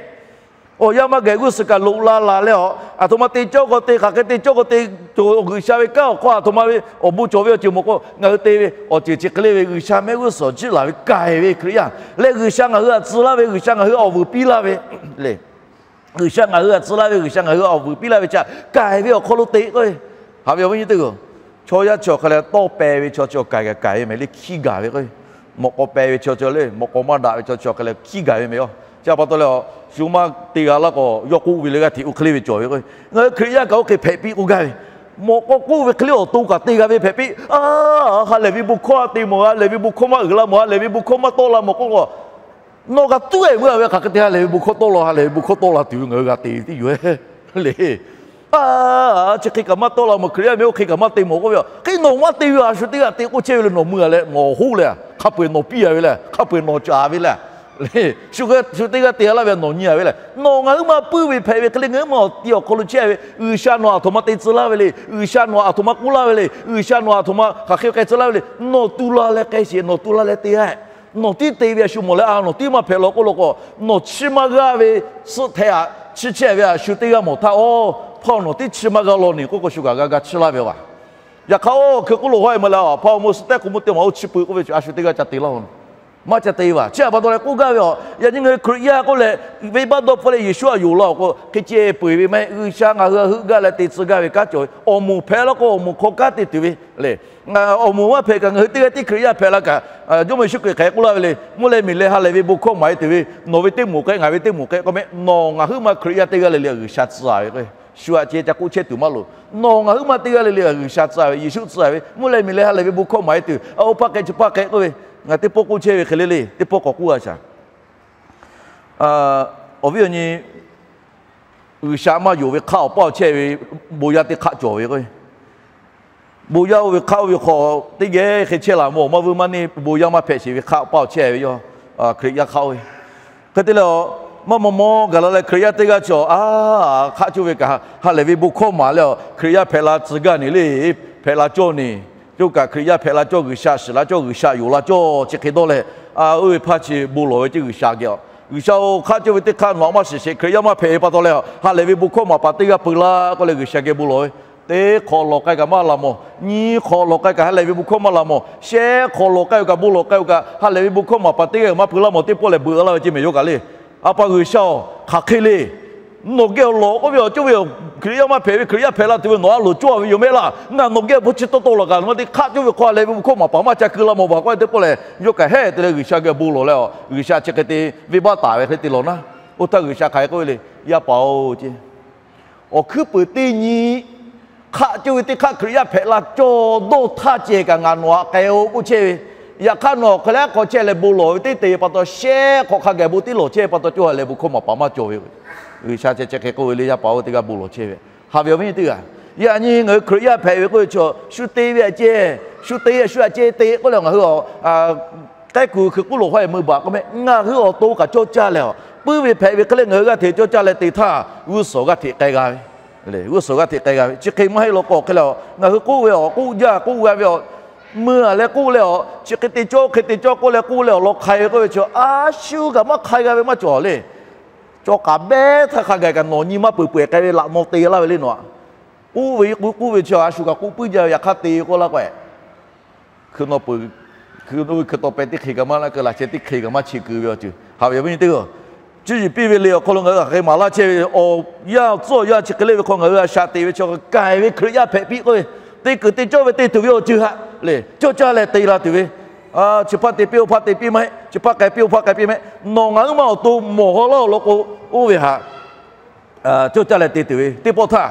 awˬ yanˇ maˇ gaˬ g'uˇ suhˍ kaꞈ loꞈ la laˬ leh, aˬ htoꞈ ma te cawˇ k'aw te, hk'aˬ hk'e te cawˇ k'aw te, G'uiˬsha ve kanˉ awˬ hk'aw aˬ htoꞈ ma ve awˬ bon cawˬ ve awˬ ceuˬ mawˬ k'o, ngaˬ hui te ve awˬ ceuˬ chi hk'e le ve G'uiˬsha mehˆ g'uˇ suhˍ jiˆ laˬ ve k'aiˬ ve Hkriꞈ yaˇ leh G'uiˬsha ngaˬ hui htaꞈ tcuh laˇ ve, G'uiˬsha ngaˬ hui awˬ vuiˬ piˇ laˇ ve le. G'uiˬsha ngaˬ hui htaꞈ tcuh laˇ ve, G'uiˬsha ngaˬ hui awˬ vuiˬ piˇ laˇ ve chi k'aiˬ ve awˬ hk'aw lo te k'o, haꞈ ve awˬ viˉ nyi teˇ-oˬ, chaw yaˇ chi awˬ hk'aˇ leh tawˇ peh ve chaw chi awˬ k'aiˬ kaꞈ k'aiˬ ve mehˍ le, hkiˇ gaˬ ve k'o, mawꞈ k'aw peh ve chaw chi le, mawꞈ k'aw maˇ daꞈ ve chaw chi awˬ hk'aˇ leh hkiˇ gaˬ ve mehˍ yoˬ. Chi pa taw leh, shu maˇ te g'a laˇ k'o, yawˇ k'oˆ ve leh g'aˇ hteꞈ oˇ hk'e le ve cawˬ ve k'o, ngaˬ hui Hkriꞈ yaˇ kaꞈ oˇ hk'e hpehꞈ piˇ k'oˆ gaˇ ve, mawꞈ k'aw k'oˆ ve hk'e le awˬ to kaꞈ te g'a ve hpehꞈ piˇ. A, ha lehˬ ve bon hkawˇ te mawˬ, ha lehˬ ve bon hkawˇ maˇ uiˍ la mawˬ, ha lehˬ ve bon hkawˇ maˇ tawˆ la mawˬ k'oˆ k'o, nawˬ g'a tuˉ e meuˇ a ve hk'aˬ hk'e te ha lehˬ ve bon hkawˇ tawˆ la, ha lehˬ ve bon hkawˇ tawˆ la tuˬ ve ngaˬ hui g'a te ve tiˉ yoˬ le. A, chi hk'e kaꞈ maˇ tawˆ la mawˬ, Hkriꞈ yaˇ mehˍ oˇ hk'e kaꞈ maˇ te mawˬ k'oˆ ve, hk'e nawˬ maˇ te ve a shu teˇ g'aˇ te k'oˆ chehˇ ve le, nawˬ meuˇ a leh nawˬ hoˆ leh, hk'a peu-eˬ nawˬ piˇ a ve le, hk'a peu-eˬ nawˬ caˍ ve le. Shu teˇ g'aˇ te g'a la ve nawˬ nyi a ve le. Nawˬ ngaˬ huiˉ ma puiˉ ve hpehꞈ ve hk'e le, ngaˬ huiˉ ma awˬ ti awˬ hk'aw lo chehˇ ve, G'uiˬsha nawˬ aˬ htoꞈ ma te tcuh laˇ ve le, G'uiˬsha nawˬ aˬ htoꞈ ma k'oˆ laˇ ve le, G'uiˬsha nawˬ aˬ htoꞈ ma hk'aˬ hk'e k'ai tcuh laˇ ve le, nawˬ tu la leh k'ai sheˍ, nawˬ tu la leh te g'aˇ. Nawˬ tiˉ te ve a shu mawˬ leh a, nawˬ tiˉ maˇ hpehꞈ law k'oˆ law k'o, nawˬ chiˇ maˇ g'aˇ ve suhˆ hteh aꞈ chiˇ chehˇ ve a shu teˇ g'aˇ mawˬ htaˇ, oˇ hpaˇ nawˬ tiˉ chiˇ maˇ g'aˇ law neˬ k'oˆ k'o, shu kaꞈ g'a ga chiˇ laˇ ve a. Yaꞈ hk'aˇ, oˇ hkui k'oˆ lo haw e maˇ leh, a hpaˇ awˬ moˇ suh tehˆ k'o, mvuhˇ teˇ maˬ oˇ chi peuˬ k'oˆ ve, a shu teˇ g'aˇ ca te laˇ-oˬ. Maˇ ca te vaˬ. Chi a pa taw leh k'oˆ gaˇ ve a, yaꞈ nyi ngaˬ hui Hkriꞈ yaˇ k'oˆ leh, venˇbaˆ dawˇ hpfuhˆ leh Yeˍsuˆ htaꞈ yonˍ la-oˬ k'o, hk'e ceh peuˬ ve maˇ heˆ. G'uiˬsha ngaˬ hui htaꞈ heuˆ gaˇ leh te tcuh gaˇ ve kanˉ cawˬ ve, awˬ moˍ hpehꞈ laˇ k'o, awˬ moˍ hk'aw kanˉ te tuˬ ve le. Awˬ moˍ maˇ hpehꞈ kaꞈ ngaˬ hui teˇ g'aˇ tiˉ Hkriꞈ yaˇ hpehꞈ la kaꞈ, Jawˇmawˇ Yeˍsuˆ Hkriꞈ hk'aˬ hk'e k'oˆ laˇ ve le, mvuhˇ leh miˬ leh ha lehˬ ve bon hkawˇ maˍ e tuˬ ve, nawˬ ve teˇ moˍ k'ehˆ, ngaˬ ve teˇ moˍ k'ehˆ k'oˆ meh, nawˬ ngaˬ huiˉ ma Hkriꞈ yaˇ teˇ g'aˇ le le G'uiˬsha tcuh a ve k'o, shu aꞈ ceh ca k'oˆ chehˇ tuˬ maˇ loˍ. Nawˬ ngaˬ huiˉ ma teˇ g'aˇ le le G'uiˬsha tcuh a ve, Yeˍsuˆ tcuh a ve, mvuhˇ leh miˬ leh ha lehˬ ve bon hkawˇ maˍ e tuˬ, a oˇ hpaˇ k'ehˆ chi hpaˇ k'ehˆ k'oˆ ve, ngaˬ teˇ pawˆ k'oˆ chehˇ ve hk'e le le, teˇ pawˆ k'awꞈ k'oˆ a shaˍ. Awˬ viˉ awˬ nyi, G'uiˬsha maˇ yonˍ ve hk'aˆ awˬ paˇ awˬ chehˇ ve bon yaˇ teˇ hk'aˆ cawˬ ve k'o, bon yaˇ oˇ ve hk'aˆ oˇ ve hk'aw teˇ geh hk'e chehˇ laˬ mawˬ, maˇ vuiˇ maˇ neˇ bon yaˇ maˇ hpehꞈ sheˍ ve hk'aˆ awˬ paˇ awˬ chehˇ ve yawˇ, Hkriꞈ yaˇ hk'aˆ oˇ ve. Hk'e te leh, maˇ maw maw gaˬ la leh Hkriꞈ yaˇ teˇ g'aˇ chi a, hk'aˆ cuˇ ve kaꞈ ha lehˬ ve bon hkawˇ maˍ leh, Hkriꞈ yaˇ hpehꞈ la tcuh gaˇ neˬ le, hpehꞈ la cawˇ neˬ, coˇ kaꞈ Hkriꞈ yaˇ hpehꞈ la cawˇ, G'uiˬsha shiˍ la cawˇ, G'uiˬsha yonˍ la cawˇ chi hk'e dawˇ leh, a oˇ ve hpaˇ chi bon lawˬ ve teˇ G'uiˬsha geh a. G'uiˬsha-oˬ, hk'aˆ cawˇ ve teˇ hk'aˆ nawˬ aꞈ maˇ shiˍ sheˍ, Hkriꞈ yaˇ maˇ hpehꞈ ve pa taw leh, ha lehˬ ve bon hkawˇ maˍ paˍ teˇ g'aˇ peu laˇ k'oˆ leh G'uiˬsha geh bon lawˬ ve. Teˇ hk'awꞈ lawˬ k'ai kaꞈ maˇ laˬ mawˬ, nyiˇ hk'awꞈ lawˬ k'ai kaꞈ ha lehˬ ve bon hkawˇ maˇ laˬ mawˬ, shehˆ hk'awꞈ lawˬ k'ai-oˬ kaꞈ bon lawˬ k'ai-oˬ kaꞈ ha lehˬ ve bon hkawˇ maˍ paˍ teˇ g'aˇ maˇ peu laˇ mawˬ, teˇ pawˆ lehˬ beuꞈ laˇ ve ceˇ mehˍ yawˇ kaꞈ le. A pa G'uiˬsha-oˬ, hk'aˬ hk'e le. Nawˬ geh awˬ lawˬ k'oˆ ve awˬ cawˇ ve Hkriꞈ yaˇ maˇ hpehꞈ ve, Hkriꞈ yaˇ hpehꞈ la tuˬ ve nawˬ a loˍ cawˇ ve yoˬ mehˆ laˇ. Ngaˬ nawˬ geh awˬ bon chi taw taw laˬ kaꞈ nawˬ te hk'aˆ cawˇ ve hk'aw ha lehˬ ve bon hkawˇ maˍ paˍ maˇ ca keu laˇ mawˬ baˬ k'oˆ ve teˇ pawˆ lehˬ, yawˇ kaꞈ hehˆ te leh G'uiˬsha geh bon lawˬ leh, G'uiˬsha chi hk'e te venˇbaˆ taˍ ve hk'e te lawˬ naˉ. Oˇ htaˇ G'uiˬsha hk'aˬ hk'e k'oˆ ve le, Yaˇ paˍ-oˬ ceˇ, awˬ hkuiˉ puiˍ teˇ nyi hk'aˆ cawˇ ve teˇ hk'aˆ Hkriꞈ yaˇ hpehꞈ la cawˇ dawˇ htaˇ ceh kaꞈ ngaˬ nawˬ aꞈ k'ai-o k'oˆ chehˇ ve. Yaꞈ hk'aˇ nawˬ hk'aˬ leh a hk'awꞈ chehˇ leh bon lawˬ ve teˇ te pa taw shehˆ hk'awꞈ hk'a gaˬ bon teˇ lawˬ chehˇ pa taw cawˇ ha lehˬ bon hkawˇ maˍ paˍ maˇ cawˬ ve. G'uiˬsha chi chi hk'e k'oˆ ve le, Yaˇ paˍ-oˬ, teˇ g'aˇ bon lawˬ chehˇ ve. Haꞈ ve awˬ viˉ nyi teˇ g'aˇ, yaꞈ nyi ngaˬ hui Hkriꞈ yaˇ hpehꞈ ve k'oˆ ve chaw shu te ve aꞈ ceh, shu te ve shu aꞈ ceh te k'oˆ leh ngaˬ hui a k'ehˉ kuiˬ hkui k'oˆ loˬ hawˉ e meuˇ baˬ k'oˆ mehˆ, ngaˬ hui awˬ to kaꞈ cawˇ caˇ leh a puiˉ ve hpehꞈ ve hk'e leh ngaˬ hui g'aˇ hteꞈ cawˇ caˇ leh te htaˇ g'uˇ suhˍ g'aˇ hteꞈ k'ai g'a ve, g'uˇ suhˍ g'aˇ hteꞈ k'ai g'a ve chi hk'e maˇ heˆ law k'o hk'e leh a ngaˬ hui k'oˆ ve awˬ k'oˆ jaˇ k'oˆ g'a ve a meuˇ a leh k'oˆ leh a chi hk'e te cawˇ hk'e te cawˇ k'oˆ leh k'oˆ leh awˬ lawn hk'ai ve k'oˆ ve chaw a shu kaꞈ maˇ hk'ai g'a ve maˇ cawˬ le. Chaw k'aˍ behˇ htaˇ hk'a gaˬ kaꞈ nawˬ nyi maˇ peuˬ peuˬ k'ai ve laꞈ naw te laˇ ve le nawˬ a. K'oˆ ve k'oˆ k'oˆ ve chi a shu kaꞈ k'oˆ puiˉ jaˇ ve yaꞈ hk'aˇ te k'oˆ laˇ k'o, hkui naw peuˬ, hkui naw ve hkui taw peh teˇ hk'e kaꞈ maˇ laˇ keu laꞈ sheh teˇ hk'e kaꞈ maˇ cheꞈ keu ve awˬ ceuˬ haꞈ ve awˬ viˉ nyi teˇ g'aˇ. Cuˇ yiˍ piˇ ve le awˬ hk'aw lo ngaˬ hui hk'aˬ hk'e maˍ laˇ chehˇ ve awˬ yanˇ awˬ tcuhˉ awˬ yanˇ chi hk'e le ve hk'aw ngaˬ hui a shaꞈ teꞈ ve chaw k'ai ve Hkriꞈ yaˇ hpehꞈ piˇ k'oˆ ve, te kuiˬ te cawˇ ve te tuˬ ve awˬ ceuˬ haꞈ le cawˇ caˇ leh te la tuˬ ve, chi hpaˇ te piˇ oˇ hpaˇ te piˇ maˇ heˆ, chi hpaˇ k'ai piˇ oˇ hpaˇ k'ai piˇ maˇ heˆ, nawˬ ngaˬ hui maˇ awˬ to mawˬ haw laˇ awˬ lawn k'o, oˇ ve haꞈ cawˇ caˇ leh te tuˬ ve teˇ pawˆ htaˇ,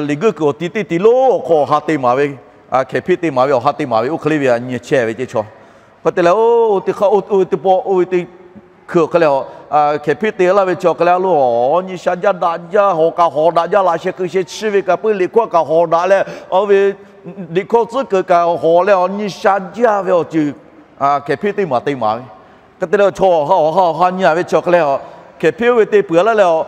liꞈ guiˇ kuiˬ awˬ ti teˇ ti lonˉ awˬ hk'aw awˬ ha te maˍ ve, hkehˍ hpiˇ te maˍ ve awˬ ha te maˍ ve oˇ hk'e le ve a nyi chehˇ ve ceˇ chaw. Hk'e te leh oˇ teˇ hk'aˇ oˇ ve teˇ pawˆ oˇ ve teˇ hkui awˬ hk'e leh a, hkehˍ hpiˇ te laˇ ve chaw hk'e leh a lo a nyi sha jaˇ daꞈ jaˇ hawˬ kaꞈ hawˬ daꞈ jaˇ laꞈ sheh hkui sheh chiˇ ve kaꞈ puiˉ liꞈ hkawˇ kaꞈ hawˬ daꞈ leh, oˇ ve liꞈ hkawˇ tcuhˉ kuiˬ kaꞈ hawˬ leh a nyi sha jaˇ ve awˬ ceuˬ hkehˍ hpiˇ teˇ maˍ te maˍ ve. Hk'e te leh chaw awˬ ha awˬ ha awˬ ha nyi a ve chaw hk'e leh a, hkehˍ hpiˇ oˇ ve te peuˬ laˇ leh a,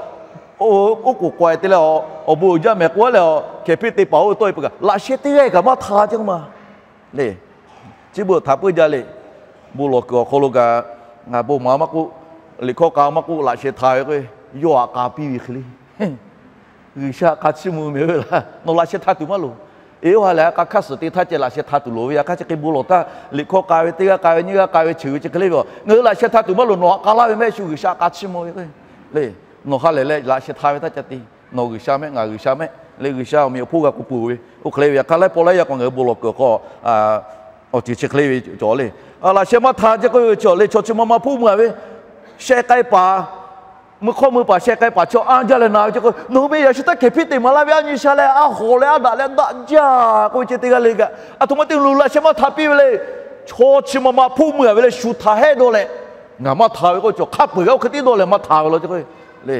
oˉ k'oˍ k'awꞈ e te leh a, awˬ bon uiˍ jaˇ mehˍ k'oˆ leh a, hkehˍ hpiˇ te paˍ oˇ ve tawˆ e peuˬ kaꞈ laꞈ sheh teˇ g'aˇ kaꞈ maˇ hta ceˇ ma le. Chi beuꞈ htaꞈ puiˉ jaˇ le. Bon lawˬ kuiˬ awˬ hk'aw lo kaꞈ ngaˬ bon maˍ maˇ k'oˆ, liꞈ hkawˇ k'a maˇ k'oˆ, laꞈ sheh hta ve k'o, yawˇ aꞈ k'a piˇ ve hk'e le. G'uiˬsha hk'a chiˇ mvuh meh ve laˇ, nawˬ laꞈ sheh hta tuˬ maˇ loˍ. Eˬ, oˇ ha lehˬ a k'a hk'aˇ suhˍ te htaˇ ceh laꞈ sheh hta tuˬ loˍ ve yaꞈ hk'aˇ chi hk'e bon lawˬ htaˇ, liꞈ hkawˇ k'a ve teˇ g'aˇ k'a ve nyiˇ g'aˇ k'a ve cheuˬ ve chi hk'e le ve a, ngaˬ hui laꞈ sheh hta tuˬ maˇ loˍ, nawˬ aꞈ k'a laˇ ve mehˆ shu G'uiˬsha k'a chiˇ mvuh ve k'o le. Nawˬ ha lehˬ leh laꞈ sheh hta ve htaˇ ca te. Nawˬ G'uiˬsha mehˆ, ngaˬ G'uiˬsha mehˆ le, G'uiˬsha awˬ meꞈ awˬ hponˇ g'a k'oˆ peuˬ ve. Oˇ hk'e le ve yaꞈ hk'aˇ laiˉ pawˆ laiˉ yaˇ k'o ngaˬ hui bon lawˬ kuiˬ awˬ hk'aw awˬ ceuˬ chi hk'e le ve cawˬ le. Laꞈ sheh maˇ hta ceˇ k'oˆ ve chi awˬ le chaw chi ma ma hpoˆ meuˇ a ve, sheh k'ai paˍ, meuˇ hk'awˇ meuˇ paˍ sheh k'ai paˍ chaw anˇ jaˇ leh na ve ceˇ k'o, nawˬ hui ve yaꞈ shu htaˇ hkehˍ hpiˇ te maˍ laˇ ve a nyi sha leh a hawˬ leh a daꞈ leh daꞈ jaˇ k'oˆ ve ceh teˇ g'aˇ le kaꞈ, a htoꞈ ma te lo laꞈ sheh maˇ hta piˇ ve le. Chaw chi ma ma hpoˆ meuˇ a ve le shu htaꞈ hehˆ dawˇ leh, ngaˬ maˇ hta ve k'oˆ ve chaw hk'a peuˬ g'a oˇ hk'e tiˉ dawˇ leh maˇ hta ve law ceˇ k'o le.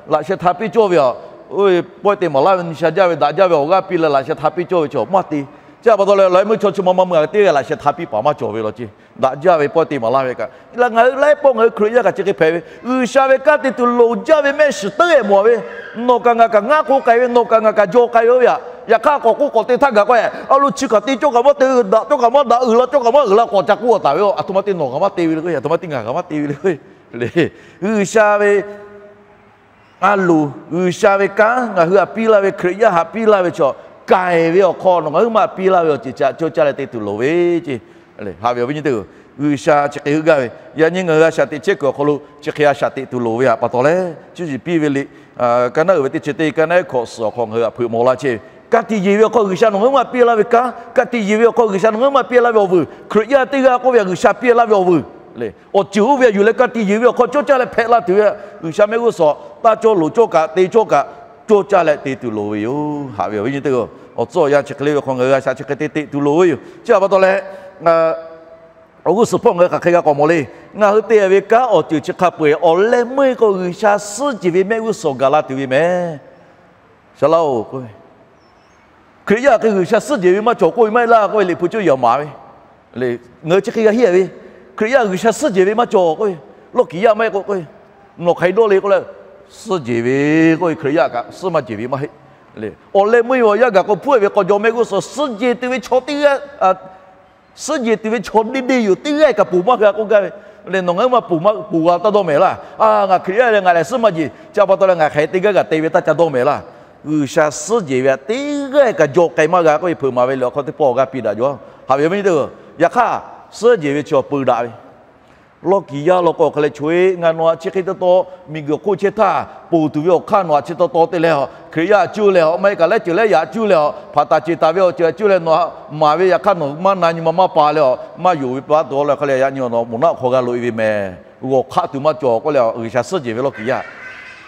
Laꞈ sheh hta piˇ cawˇ ve a, oˇ ve pawehˇ te maˍ laˇ ve nyi sha jaˇ ve daꞈ jaˇ ve awˬ g'aˇ piˇ leh laꞈ sheh hta piˇ cawˇ ve chaw maˇ te. Chi a pa taw leh laiˉ meuˇ chaw chi ma ma meuˇ a teˇ g'aˇ laꞈ sheh hta piˇ paˍ maˇ cawˬ ve law ceˇ. Daꞈ jaˇ ve pawehˇ te maˍ laˇ ve kaꞈ, ngaˬ hui laiˉ pawˆ ngaˬ hui Hkriꞈ yaˇ kaꞈ chi hk'e hpehꞈ ve, G'uiˬsha ve kanˉ te tuˬ loˍ jaˇ ve mehˆ shiˍ teuˉ e mawˬ ve, nawˬ kaꞈ ngaˬ kaꞈ ngaˇ k'o k'ai ve, nawˬ kaꞈ ngaˬ kaꞈ jaw k'ai ve oˇ ve a, yaꞈ hk'aˇ k'awꞈ k'oˆ k'awꞈ te htaˇ gaˬ k'o, a lo chi kaꞈ te cawˇ kaꞈ maˇ te, daꞈ cawˇ kaꞈ maˇ daꞈ, uiˍ la cawˇ kaꞈ maˇ uiˍ la k'awꞈ ca k'oˆ a taˍ ve, a htoꞈ ma te nawˬ kaꞈ maˇ te ve le k'o, a htoꞈ ma te ngaˬ kaꞈ maˇ te ve le k'o, le. G'uiˬsha ve a loˍ, G'uiˬsha ve kanˉ ngaˬ hui htaꞈ piˇ laˇ ve, Hkriꞈ yaˇ htaꞈ piˇ laˇ ve chaw, k'ai ve awˬ hk'aw nawˬ ngaˬ hui maˇ piˇ laˇ ve awˬ ceuˬ chi htaꞈ cawˇ caˇ leh te tuˬ loˍ ve ceˇ. Haꞈ ve awˬ viˉ nyi teˇ-oˬ, G'uiˬsha chi hk'e heuˆ gaˇ ve, yaꞈ nyi ngaˬ hui a shaꞈ teꞈ chehˇ kuiˬ awˬ hk'aw lo chi hk'e a shaꞈ teꞈ tuˬ loˍ ve htaꞈ pa taw leh, cuˇ yiˍ piˇ ve liꞈ, ka naˉ uiˍ ve teˇ chi teˇ, ka naˉ hkawꞈ suhˍ awˬ hk'aw ngaˬ hui htaꞈ hpeuꞈ maw laˇ chehˇ ve, ka tiꞈ yeˬ ve awˬ hk'aw G'uiˬsha nawˬ ngaˬ hui maˇ piˇ laˇ ve kanˉ, ka tiꞈ yeˬ ve awˬ hk'aw G'uiˬsha nawˬ ngaˬ hui maˇ piˇ laˇ ve awˬ vuiˬ, Hkriꞈ yaˇ teˇ g'aˇ k'oˆ ve a G'uiˬsha piˇ laˇ ve awˬ vuiˬ le. Awˬ ceuˬ oˇ ve a yuˬ leh ka tiꞈ yeˬ ve awˬ hk'aw cawˇ caˇ leh hpehꞈ la tuˬ ve, G'uiˬsha mehˆ g'uˇ suhˍ taˇ cawˇ loˍ cawˇ kaꞈ te cawˇ kaꞈ cawˇ caˇ leh te tuˬ loˍ ve yoˬ. Haꞈ ve awˬ viˉ nyi teˇ-oˬ, awˬ tcuhˉ awˬ yanˇ chi hk'e le ve hk'aw ngaˬ hui a shaꞈ chi hk'e te teꞈ tuˬ loˍ ve yoˬ. Chi a pa taw leh, awˬ g'uˇ suhˍ hpawˇ ngaˬ hui hk'aˬ hk'e g'a k'awꞈ mawˬ le. Ngaˬ hui te ve kanˉ awˬ ceuˬ chi hk'a peu-eˬ awˬ leh meuˇ k'o G'uiˬsha suhˉ jeˬ ve mehˆ g'uˇ suhˍ gaˬ la tuˬ ve mehˍ. Shaˍ laˇ-oˬ k'oˆ ve, Hkriꞈ yaˇ hk'e G'uiˬsha suhˉ jeˬ ve maˇ cawˬ k'oˆ ve maˇ heˆ laˇ k'oˆ ve, Liꞈ hpu cawˇ yaꞈ maˍ ve, ngaˬ hui chi hk'e g'a hiˉ ve, Hkriꞈ yaˇ G'uiˬsha suhˉ jeˬ ve maˇ cawˬ k'oˆ ve, lawˇ kiˍ yaˇ maˇ heˆ k'o k'oˆ ve, nawˬ hk'aˬ hk'e dawˇ le k'oˆ leh, suhˉ jeˬ ve k'oˆ ve, Hkriꞈ yaˇ kaꞈ suhˉ maˇ jeˬ ve maˇ heˆ. Awˬ leh meuˇ ve awˬ yanˇ gaˬ k'o hpuˉ-e ve k'aw jaw mehˆ g'uˇ suhˍ suhˉ jeˬ tuˬ ve chaw teˇ g'aˇ suhˉ jeˬ tuˬ ve chaw deˇ deˇ yoˬ, teˇ g'aˇ kaꞈ ponˬ maˇ g'a k'oˆ gaˇ ve. Leh nawˬ ngaˬ huiˉ ma ponˬ maˇ ponˬ g'a taˇ dawˇ mehˍ laˇ. A, ngaˬ Hkriꞈ yaˇ leh ngaˬ lehˬ suhˉ maˇ jeˬ, chi pa taw leh ngaˬ hk'aˬ hk'e teˇ g'aˇ kaꞈ te ve taˇ ca dawˇ mehˍ laˇ. G'uiˬsha suhˉ jeˬ ve htaꞈ teˇ g'aˇ kaꞈ jaw k'ai maˇ g'a k'oˆ ve hpeuꞈ maˍ ve lehˬ, awˬ hk'aw teˇ pawˆ awˬ g'aˇ piˇ daꞈ jaw. Haꞈ ve awˬ viˉ nyi teˇ-oˬ, yaꞈ hk'aˇ suhˉ jeˬ ve chi awˬ peu daꞈ ve lawˇ kiˬ yaˇ law k'o, awˬ hk'aw leh cho-eˬ ngaˬ nawˬ htaꞈ chi hk'e taw taw miˬguiˬ hk'oˆ chehˇ htaˇ, ponˬ tuˬ ve awˬ hk'aˇ nawˬ htaꞈ chi taw taw te leh a, Hkriꞈ yaˇ cuˇ leh a, maˇ heˆ kaꞈ lehˉ ceuˬ lehˉ yaꞈ cuˇ leh a, hpaˍ taˍ ceˬ taˍ ve awˬ ceuˬ cuˇ leh nawˬ htaꞈ maˍ ve, yaꞈ hk'aˇ nawˬ maˇ na nyi ma maˇ pa leh a, maˇ yonˍ ve pa taw leh, awˬ hk'aw leh yaꞈ nyi nawˬ moˬ naˆ awˬ hk'aw g'a loꞈ-e ve mehˍ. G'awˬ hk'aˆ tuˬ maˇ cawˬ k'oˆ leh, G'uiˬsha suhˉ jeˬ ve lawˇ kiˬ yaˇ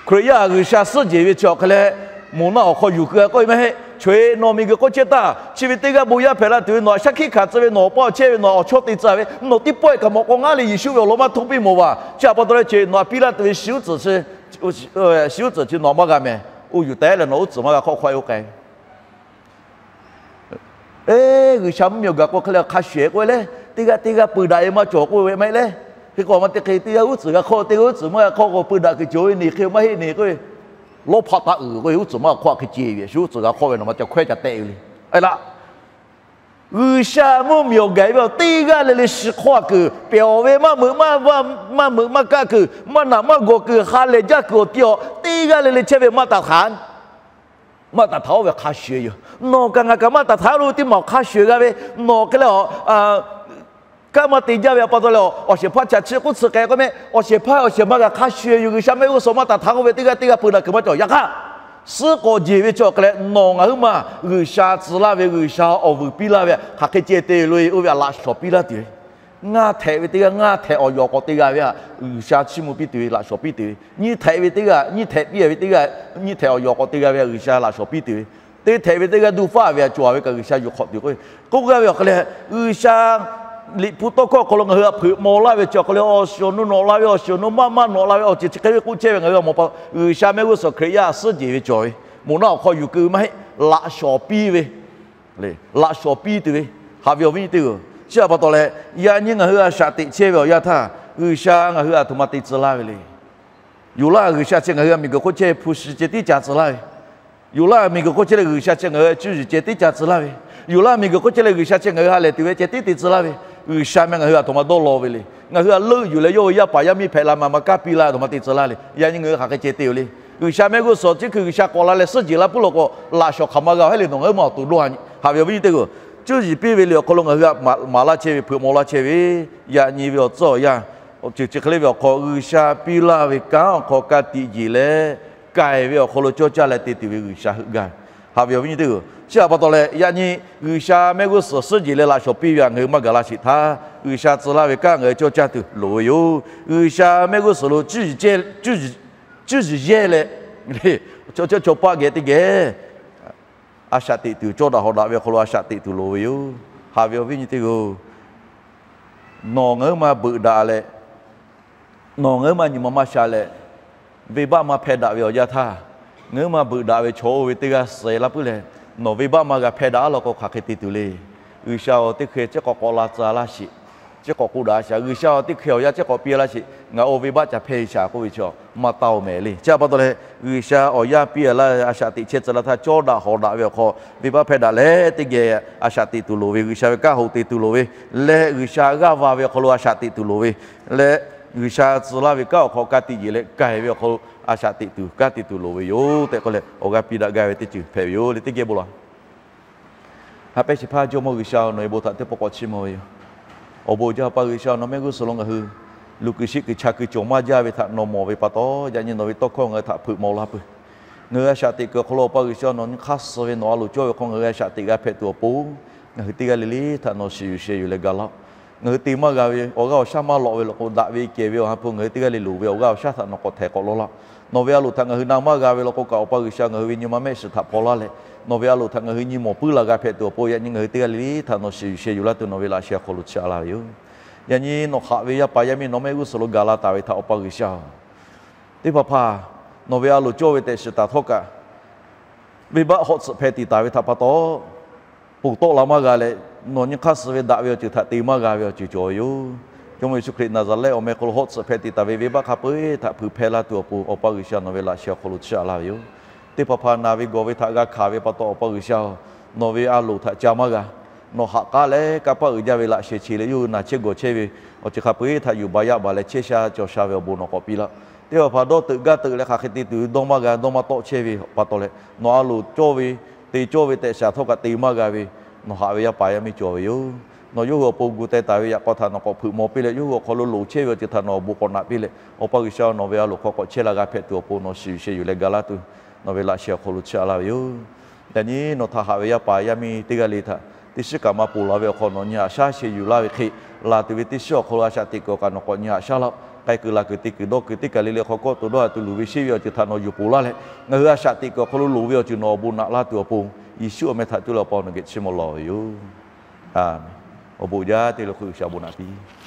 Hkriꞈ yaˇ G'uiˬsha suhˉ jeˬ ve chi awˬ hk'aw leh, moˬ naˆ awˬ hk'aw yuˬ keu k'oˆ ve maˇ heˆ. Cho-eˬ nawˬ miˬguiˬ hk'oˆ chehˇ htaˇ, chi ve teˇ g'aˇ bon yaˇ hpehꞈ la tuˬ ve, nawˬ htaꞈ shaˉ hkiˆ hkanˍ tcuh ve, nawˬ awˬ paˇ awˬ chehˇ ve, nawˬ awˬ chawˇ te tcuh ve, nawˬ teˇ pawˆ-e kaꞈ mawꞈ k'aw ngaˉ leh Yeˍsuˆ ve awˬ lawn maˇ htoˇ piˇ mawˬ vaˬ. Chi pa taw leh, chi nawˬ htaꞈ piˇ laˇ tuˬ ve shi uˉ tcuhˍ chi, shi uˉ tcuhˍ chi nawˬ maˇ g'a mehˍ. Oˇ yuˬ tehꞈ leh nawˬ uˉ tcuhˍ maˇ g'a hk'awˇ hk'aweh oˇ k'ai Eˬ, G'uiˬsha mvuhˇmiˬ awˬ gaˬ k'o hk'e leh hk'a shuˍ-eˬ k'oˆ ve lehˬ, teˇ g'aˇ teˇ g'aˇ peu daꞈ-e maˇ cawˬ k'oˆ ve maˇ heˆ lehˬ. Hk'e k'o maˇ te hk'e, teˇ g'aˇ uˉ tcuhˍ g'a hk'awˇ, teˇ g'aˇ uˉ tcuhˍ maˇ g'a hk'awˇ k'o, peu daꞈ kuiˬ cawˬ ve neˬ hk'e maˇ heˆ neˬ k'oˆ ve, lawˇ hpaꞈ taˇ uiˍ k'oˆ ve, uˉ tcuhˍ maˇ g'a hk'awˇ hk'e ce ve, shu uˉ tcuhˍ g'a hk'awˇ ve nawˬ ma ca hkawehˇ ca tehˆ ve le. Aˬ laꞈ, G'uiˬsha mvuhˇmiˬ awˬ gaˬ ve awˬ teˇ g'aˇ le le shi hk'awˇ kuiˬ, pehˬ awˬ ve maˇ meuꞈ maˇ, maˇ meuꞈ maˇ kaˆ kuiˬ, maˇ naꞈ maˇ gawˬ kuiˬ, ha lehˬ jaˇ kuiˬ awˬ ti awˬ teˇ g'aˇ le le chehˇ ve maˇ taˍ htaꞈ maˇ taˍ htaꞈ oˇ ve hk'a shuˍ-eˬ yoˬ. Nawˬ kaꞈ ngaˬ kaꞈ maˇ taˍ htaꞈ lo ve teˇ maˬ awˬ hk'a shuˍ-eˬ g'a ve, nawˬ hk'e leh a, kanˉ maˇ te jaˇ ve a pa taw leh, awˬ shehˍ hpaˇ chaꞈ chi k'oˆ tcuh k'ai k'oˆ meh, awˬ shehˍ hpaˇ awˬ shehˍ ma g'a hk'a shuˍ-eˬ yoˬ. G'uiˬsha mehˆ g'uˇ suhˍ maˇ taˍ htaꞈ k'oˆ ve teˇ g'aˇ teˇ g'aˇ peu daꞈ kuiˬ maˇ cawˬ. Yaꞈ hk'aˇ, suhˉ k'awꞈ jeˬ ve chi awˬ hk'e leh nawˬ ngaˬ huiˉ ma G'uiˬsha tcuh laˇ ve, G'uiˬsha awˬ vuiˬ piˇ laˇ ve hk'aˬ hk'e ceh te lo-e, oˇ ve htaꞈ laꞈ shawnˍ piˇ laˇ tuˬ ve, ngaˇ htehꞈ ve teˇ g'aˇ ngaˇ htehꞈ awˬ yawˬ k'awꞈ te g'a ve htaꞈ G'uiˬsha chiˇ mvuh piˇ tuˬ ve, laꞈ shawnˍ piˇ tuˬ ve, nyiˇ htehꞈ ve teˇ g'aˇ nyiˇ htehꞈ piˇ ve teˇ g'aˇ nyiˇ htehꞈ awˬ yawˬ k'awꞈ te g'a ve htaꞈ G'uiˬsha laꞈ shawnˍ piˇ tuˬ ve, teˇ htehꞈ ve teˇ g'aˇ duˇ faˆ ve htaꞈ cawˬ ve kaꞈ G'uiˬsha yuˬ hk'awꞈ tuˬ k'oˆ ve, k'oˆ g'a ve awˬ hk'e leh, G'uiˬsha Liꞈ hpu tawˇ hkawˇ awˬ hk'aw lo ngaˬ hui htaꞈ hpeuꞈ maw laˇ ve chi awˬ hk'aw lo awˬ shiˍ awˬ nu nawꞈ la ve, awˬ shiˍ awˬ nu maˇ maˇ nawꞈ la ve awˬ ceuˬ chi hk'e ve k'oˆ chehˇ ve ngaˬ hui g'a mawˬ pa, G'uiˬsha mehˆ g'uˇ suhˍ Hkriꞈ yaˇ suhˉ jeˬ ve cawˬ ve, moˬ naˆ awˬ hk'aw yuˬ keu ve maˇ heˆ, laꞈ shawnˍ piˇ ve laꞈ shawnˍ piˇ tuˬ ve, haꞈ ve awˬ viˉ nyi teˇ-oˬ. Chi htaꞈ pa taw leh, yaꞈ nyi ngaˬ hui a shaꞈ teꞈ chehˇ ve awˬ yanˇ htaˇ, G'uiˬsha ngaˬ hui a htoꞈ ma te tcuh laˇ ve le. Yoˬ laˇ, G'uiˬsha chi ngaˬ hui a miˬguiˬ hk'oˆ chehˇ hpu shi ceh tiˉ ca tcuh laˇ ve. Yoˬ laˇ, miˬguiˬ hk'oˆ chehˇ leh G'uiˬsha chi ngaˬ hui a cuˇ yiˍ ceh tiˉ ca tcuh laˇ ve. Yoˬ laˇ, miˬguiˬ hk'oˆ chehˇ leh G'uiˬsha chi ngaˬ hui ha lehˬ tuˬ ve ceh tiˉ te tcuh laˇ ve. G'uiˬsha meh ngaˬ hui a htoꞈ ma dawˇ law ve le. Ngaˬ hui a leuˆ yuˬ leh yawˇ ve yaˇ paˍ yaˇ miˇ hpehꞈ la ma ma kaˇ piˇ la a htoꞈ ma te tcuh laˇ le. Yaꞈ nyi ngaˬ hui hk'aˬ hk'e ceh te-oˬ le. G'uiˬsha mehˆ g'uˇ suhˍ chi hkui G'uiˬsha k'awꞈ la leh suhˉ jeˬ la puiˉ lo k'o, laꞈ shawnˍ hk'aˬ ma g'a-oˬ heˆ le. Nawˬ ngaˬ huiˉ ma awˬ to dawˇ ha nyi. Haꞈ ve awˬ viˉ nyi teˇ-oˬ, cuˇ yiˍ piˇ ve liꞈ awˬ hk'aw lo ngaˬ hui htaꞈ maˍ laˇ chehˇ ve, hpeuꞈ maw laˇ chehˇ ve, yaꞈ nyi ve awˬ tcuhˉ awˬ yanˇ, awˬ ceuˬ chi hk'e le ve awˬ hk'aw, G'uiˬsha piˇ laˇ ve kanˉ awˬ hk'aw ka tiꞈ yeˬ leh k'ai ve awˬ hk'aw lo cawˇ caˇ leh te tuˬ ve G'uiˬsha heuˆ gaˇ ve. Haꞈ ve awˬ viˉ nyi teˇ-oˬ, chi htaꞈ pa taw leh yaꞈ nyi G'uiˬsha mehˆ g'uˇ suhˍ suhˉ jeˬ leh laꞈ shawnˍ piˇ ve htaꞈ ngaˬ hui maˇ gaˬ la sheˍ htaˇ, G'uiˬsha tcuh laˇ ve kanˉ ngaˬ hui cawˇ caˇ tuˬ loˍ ve yoˬ. G'uiˬsha mehˆ g'uˇ suhˍ lo cuˇ yiˍ yehˇ leh, chaw chehˇ chaw paˆ geh teˇ geh a shaꞈ teꞈ tuˬ, cawˇ daꞈ hawꞈ daꞈ ve awˬ hk'aw lo a shaꞈ teꞈ tuˬ loˍ ve yoˬ. Haꞈ ve awˬ viˉ nyi teˇ-oˬ, nawˬ ngaˬ huiˉ ma beuꞈ daꞈ leh, nawˬ ngaˬ huiˉ ma nyi ma maˇ sha leh, venˇbaˆ maˇ hpehˇ daꞈ ve awˬ yanˇ htaˇ, ngaˬ huiˉ ma beuꞈ daꞈ ve chaw oˇ ve teˇ g'aˇ suh-e laˇ puiˉ leh, nawˬ venˇbaˆ maˇ g'a hpehˇ daꞈ-a law k'o, hk'aˬ hk'e te tuˬ le. G'uiˬsha-oˬ, teˇ hkeh chi k'awꞈ k'awꞈ la tcuh laˇ sheˍ. Chi k'awꞈ k'oˆ daꞈ-a sheˍ. G'uiˬsha-oˬ, teˇ hkeh awˬ yanˇ chi k'awꞈ piˇ laˇ sheˍ. Ngaˬ oˇ venˇbaˆ ca hpehˇ-e shaˍ k'oˆ ve chaw maˇ taˇ-oˬ mehˍ le. Chi htaꞈ pa taw leh, G'uiˬsha awˬ yanˇ piˇ laˇ, a shaꞈ teꞈ chehˇ tcuh laˇ htaˇ, cawˇ daꞈ hawꞈ daꞈ ve awˬ hk'aw venˇbaˆ hpehˇ daꞈ leh teˇ geh a shaꞈ teꞈ tuˬ loˍ ve, G'uiˬsha ve kanˉ hoꞈ te tuˬ loˍ ve, leh G'uiˬsha g'aˇ va ve awˬ hk'aw lo a shaꞈ teꞈ tuˬ loˍ ve, leh G'uiˬsha tcuh laˇ ve kanˉ awˬ hk'aw ka tiꞈ yeˬ leh k'ai ve awˬ hk'aw lo a shaꞈ teꞈ tuˬ, kanˉ te tuˬ loˍ ve yoˬ tehꞈ k'oˆ leh, awˬ g'aˇ piˇ daꞈ gaˇ ve teˇ ceuˬ hpehꞈ ve yoˬ le. Teˇ geh bon lawˬ. Ha pehˇ shehˍ hpaˇ Jawˇmawˇ G'uiˬsha-oˬ, nawˬ ve bon htaꞈ teˇ pawˆ k'awꞈ chiˇ mvuh ve yoˬ. Awˬ bon jaˇ, Awˬ pa G'uiˬsha, nawˬ mehˆ g'uˇ suhˍ lo ngaˬ hui luˬ kuiˬ sheˆ kuiˬ chaˬ kuiˬ cawˬ maˇ jaˇ ve htaꞈ nawˬ mawˬ ve pa taw, yaꞈ nyi nawˬ ve tawˇ hkawˇ ngaˬ hui htaꞈ hpeuꞈ maw laˇ peuˬ. Ngaˬ hui a shaꞈ teꞈ kuiˬ awˬ hk'aw lo, Awˬ pa G'uiˬsha, nawˬ nyi hk'aˇ suh ve nawˬ a loˍ cawˇ ve hk'aw ngaˬ hui a shaꞈ teꞈ g'a hpehꞈ tuˬ awˬ pon, ngaˬ hui teˇ g'aˇ le le htaꞈ nawˬ shiˍ yuˬ sheh yuˬ leh ga laˇ-oˆ. Ngaˬ hui te maˇ g'a ve awˬ g'aˇ awˬ shaˉ maˇ lawꞈ ve law k'o, daꞈ ve kehˬ ve awˬ ha hpu ngaˬ hui teˇ g'aˇ le loˍ ve awˬ g'aˇ awˬ shaˉ htaꞈ nawˬ k'awꞈ htehˍ k'awꞈ law laˇ. Nawˬ ve a loˍ htaꞈ ngaˬ hui na maˇ g'a ve law k'o kaꞈ, Awˬ pa G'uiˬsha, ngaˬ hui ve nyi ma mehˆ shiˍ htaꞈ hpaw laˇ leh, nawˬ ve a loˍ htaꞈ ngaˬ hui nyi mawˬ puiˉ la g'a hpehꞈ tuˬ awˬ pon, yaꞈ nyi ngaˬ hui teˇ g'aˇ le le htaꞈ nawˬ shiˍ yuˬ sheh yuˬ laˇ tuˬ nawˬ ve laꞈ sheh awˬ hk'aw lo chiˇ aꞈ laˇ ve yoˬ. Yaꞈ nyi nawˬ haꞈ ve yaˇ paˍ yaˇ miˇ nawˬ mehˆ g'uˇ suhˍ lo gaˬ la taˍ ve htaꞈ Awˬ pa G'uiˬsha-oˬ, teˇ hpaˍ hpaˍ nawˬ ve a loˍ cawˇ ve tehꞈ shiˍ taˍ htawˇ kaꞈ, venˇbaˆ hawˆ tsuhꞈ hpeh tiꞈ taˍ ve htaꞈ pa taw, ponˬ tawˆ la maˇ g'a leh, nawˬ nyi hk'aˇ suh ve daꞈ ve awˬ ceuˬ htaꞈ te maˇ g'a ve awˬ ceuˬ cawˬ ve yoˬ. Jawˇmawˇ Yeˍsuˆ Hkriꞈ Naˍzaˍrehˆ awˬ meh hk'aw lo hawˆ tsuhꞈ hpeh tiꞈ taˍ ve venˇbaˆ hk'a peu-eˬ htaꞈ hpui hpehˇ laˇ tuˬ awˬ pon, Awˬ pa G'uiˬsha, nawˬ ve laꞈ sheh awˬ hk'aw lo chiˇ aꞈ laˇ ve yoˬ. Teˇ hpaˍ hpaˍ naˬ ve gawˬ ve htaꞈ g'a hkanˍ ve pa taw, Awˬ pa G'uiˬsha-oˬ, nawˬ ve a loˍ htaꞈ ca maˇ g'a. nawˬ haꞈ k'aˉ leh kanˇ paˆ uiˍ jaˇ ve laꞈ sheh che leh yawˇ hui naˬ chehˇ gawˬ chehˇ ve awˬ ceuˬ hk'a peu-eˬ htaꞈ yuˬ baˬ yaˇ baˬ leh chehˇ sha cawˬ sha ve awˬ bon nawˬ k'awꞈ piˇ laˇ. Teˇ hpaˍ hpaˍ dawˇ teuꞈ gaˇ teuꞈ leh hk'aˬ hk'e te tuˬ ve dawˇ maˇ g'a dawˇ maˇ tawˆ chehˇ ve pa taw leh, nawˬ a loˍ cawˇ ve, te cawˇ ve tehꞈ shaˍ htawˇ kaꞈ te maˇ g'a ve, nawˬ haꞈ ve yaˇ paˍ yaˇ miˇ cawˬ ve yoˬ. Nawˬ yawˇ hui awˬ pon gu teh taˍ ve yaꞈ k'aw htaꞈ nawˬ k'awꞈ hpeuꞈ maw piˇ leh, yawˇ hui awˬ hk'aw lo loˍ chehˇ ve awˬ ceuˬ htaꞈ nawˬ awˬ bon k'awꞈ naꞈ piˇ leh, Awˬ pa G'uiˬsha nawˬ ve a loˍ hk'aw k'awꞈ chehˇ la g'a hpehꞈ tuˬ awˬ pon nawˬ shiˍ yuˬ sheh yuˬ leh ga laˇ tuˬ, nawˬ ve laꞈ sheh awˬ hk'aw lo chiˇ aꞈ laˇ ve yoˬ. Yaꞈ nyi nawˬ htaꞈ haꞈ ve yaˇ paˍ yaˇ miˇ teˇ g'aˇ le htaꞈ teˇ shiˉ kaꞈ maˇ ponˬ la ve awˬ hk'aw nawˬ nyi haꞈ shaˉ sheh yuˬ laˇ ve hk'e, laˬ tuˬ ve teˇ shiˉ awˬ hk'aw lo a shaꞈ teꞈ kuiˬ awˬ kaꞈ nawˬ k'awꞈ nyi haꞈ shaˉ laˇ-oˆ. K'ai kuiˬ laˬ kuiˬ te kuiˬ dawˇ kuiˬ teˇ kaˬ le le hk'aw kawˆ to dawˇ ha tuˬ luˬ ve sheˉ ve awˬ ceuˬ htaꞈ nawˬ yuˬ ponˬ laˇ leh, ngaˬ hui a shaꞈ teꞈ kuiˬ awˬ hk'aw lo loˍ ve awˬ ceuˬ nawˬ awˬ bon naꞈ laˇ tuˬ awˬ pon, Yeˍsuˆ awˬ meh htaꞈ cuˇ leh Awˬ pa nawˬ geh chiˇ mvuh lawˬ ve yoˬ. Aˬ, awˬ bon jaˇ te lo hk'u G'uiˬsha awˬ bon naꞈ piˇ